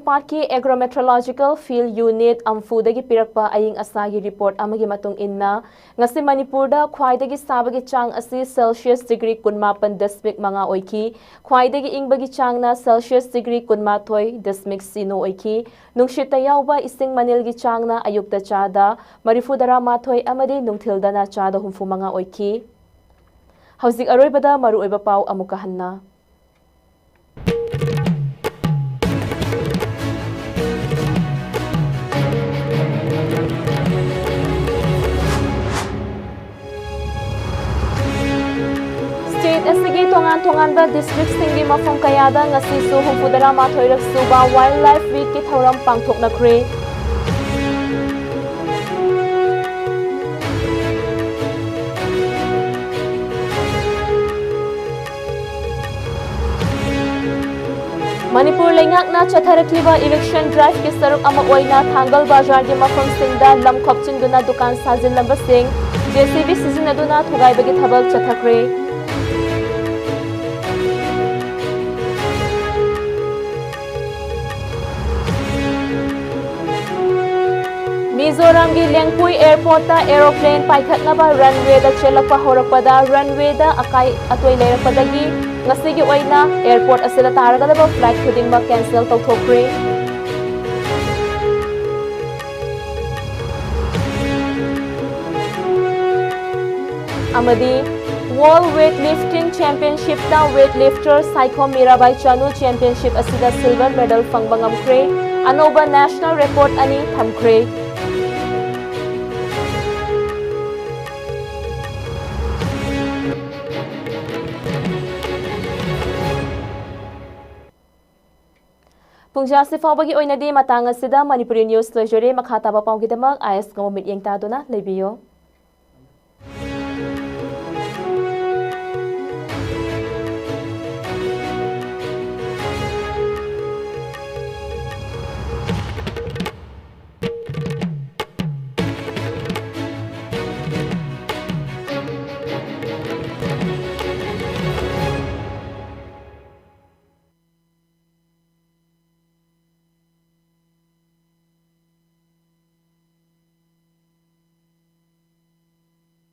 ꯄꯥꯠꯀꯤ Agro Meteorological Field Unit ꯑꯝꯐꯨꯗꯒꯤ ꯄꯤꯔꯛꯄ ꯑꯏꯪ ꯑꯁꯥꯒꯤ report ꯑꯃꯒꯤ ꯃꯇꯨꯡ ꯏꯟꯅ, ꯉꯁꯤ ꯃꯅꯤꯄꯨꯔꯗ ꯈ꯭ꯋꯥꯏꯗꯒꯤ ꯁꯥꯕꯒꯤ ꯆꯥꯡ ꯑꯁꯤ Celsius degree ꯀꯨꯟꯃꯥꯄꯟ ꯗꯁꯃꯤꯛ ꯃꯉꯥ ꯑꯣꯏꯈꯤ꯫ ꯈ꯭ꯋꯥꯏꯗꯒꯤ ꯏꯪꯕꯒꯤ ꯆꯥꯡꯅ Celsius degree ꯀꯨꯟꯃꯥꯊꯣꯏ ꯗꯁꯃꯤꯛ ꯁꯤꯅꯣ ꯑꯣꯏꯈꯤ꯫ ꯅꯨꯡꯁꯤꯠꯇ ꯌꯥꯎꯕ ꯏꯁꯤꯡ ꯃꯅꯤꯜꯒꯤ ꯆꯥꯡꯅ ꯑꯌꯨꯛꯇ ꯆꯥꯗ ꯃꯔꯤꯐꯨ ꯇꯔꯥꯃꯥꯊꯣꯏ ꯑꯃꯗꯤ ꯅꯨꯡꯊꯤꯜꯗꯅ ꯆꯥꯗ ꯍꯨꯝꯐꯨ ꯃꯉꯥ ꯑꯣꯏꯈꯤ꯫ ꯍꯧꯖꯤꯛ ꯑꯔꯣꯏꯕꯗ ꯃꯔꯨꯑꯣꯏꯕ ꯄꯥꯎ ꯑꯃꯨꯛꯀ ꯍꯟꯅ꯫ State ꯑꯁꯤꯒꯤ ꯇꯣꯉꯥꯟ ꯇꯣꯉꯥꯟꯕ districtꯁꯤꯡꯒꯤ ꯃꯐꯝ ꯀꯌꯥꯗ ꯉꯁꯤꯁꯨ ꯍꯨꯝꯐꯨꯇꯔꯥꯃꯥꯊꯣꯏꯔꯛ ꯁꯨꯕ Wildlife Weekꯀꯤ ꯊꯧꯔꯝ ꯄꯥꯡꯊꯣꯛꯅꯈ꯭ꯔꯦ꯫ ꯃꯅꯤꯄꯨꯔ ꯂꯩꯉꯥꯛꯅ ꯆꯠꯊꯔꯛꯂꯤꯕ eviction driveꯀꯤ ꯁꯔꯨꯛ ꯑꯃ ꯑꯣꯏꯅ ꯊꯥꯡꯒꯜ ꯕꯖꯥꯔꯒꯤ ꯃꯐꯝꯁꯤꯡꯗ ꯂꯝ ꯈꯣꯞꯆꯤꯟꯗꯨꯅ ꯗꯨꯀꯥꯟ ꯁꯥꯖꯤꯜꯂꯝꯕꯁꯤꯡ JCB ꯁꯤꯖꯤꯟꯅꯗꯨꯅ ꯊꯨꯒꯥꯏꯕꯒꯤ ꯊꯕꯛ ꯆꯠꯊꯈ꯭ꯔꯦ꯫ ꯃꯤꯖꯣꯔꯥꯝꯒꯤ ꯂꯦꯡꯄꯨꯏ airportꯇ aeroplane ꯄꯥꯏꯈꯠꯅꯕ runwayꯗ ꯆꯦꯜꯂꯛꯄ ꯍꯧꯔꯛꯄꯗ runwayꯗ ꯑꯀꯥꯏ ꯑꯇꯣꯏ ꯂꯩꯔꯛꯄꯗꯒꯤ ꯉꯁꯤꯒꯤ ꯑꯣꯏꯅ airport ꯑꯁꯤꯗ ꯇꯥꯔꯒꯗꯕ flight ꯈꯨꯗꯤꯡꯃꯛ cancel ꯇꯧꯊꯣꯛꯈ꯭ꯔꯦ꯫ ꯑꯃꯗꯤ World Weightlifting Championshipꯇ weightlifter Saikhom Mirabai Chanu championship ꯑꯁꯤꯗ silver medal ꯐꯪꯕ ꯉꯝꯈ꯭ꯔꯦ꯫ ꯑꯅꯧꯕ national record ꯑꯅꯤ ꯊꯝꯈ꯭ꯔꯦ꯫ ꯄꯨꯡꯖꯥꯁꯤ ꯐꯥꯎꯕꯒꯤ ꯑꯣꯏꯅꯗꯤ ꯃꯇꯥꯡ ꯑꯁꯤꯗ ꯃꯅꯤꯄꯨꯔꯤ news ꯂꯣꯏꯖꯔꯦ꯫ ꯃꯈꯥ ꯇꯥꯕ ꯄꯥꯎꯒꯤꯗꯃꯛ ꯑꯥꯏ ꯑꯦꯁ ꯉꯝꯕ ꯃꯤꯠꯌꯦꯡ ꯇꯥꯗꯨꯅ ꯂꯩꯕꯤꯌꯨ꯫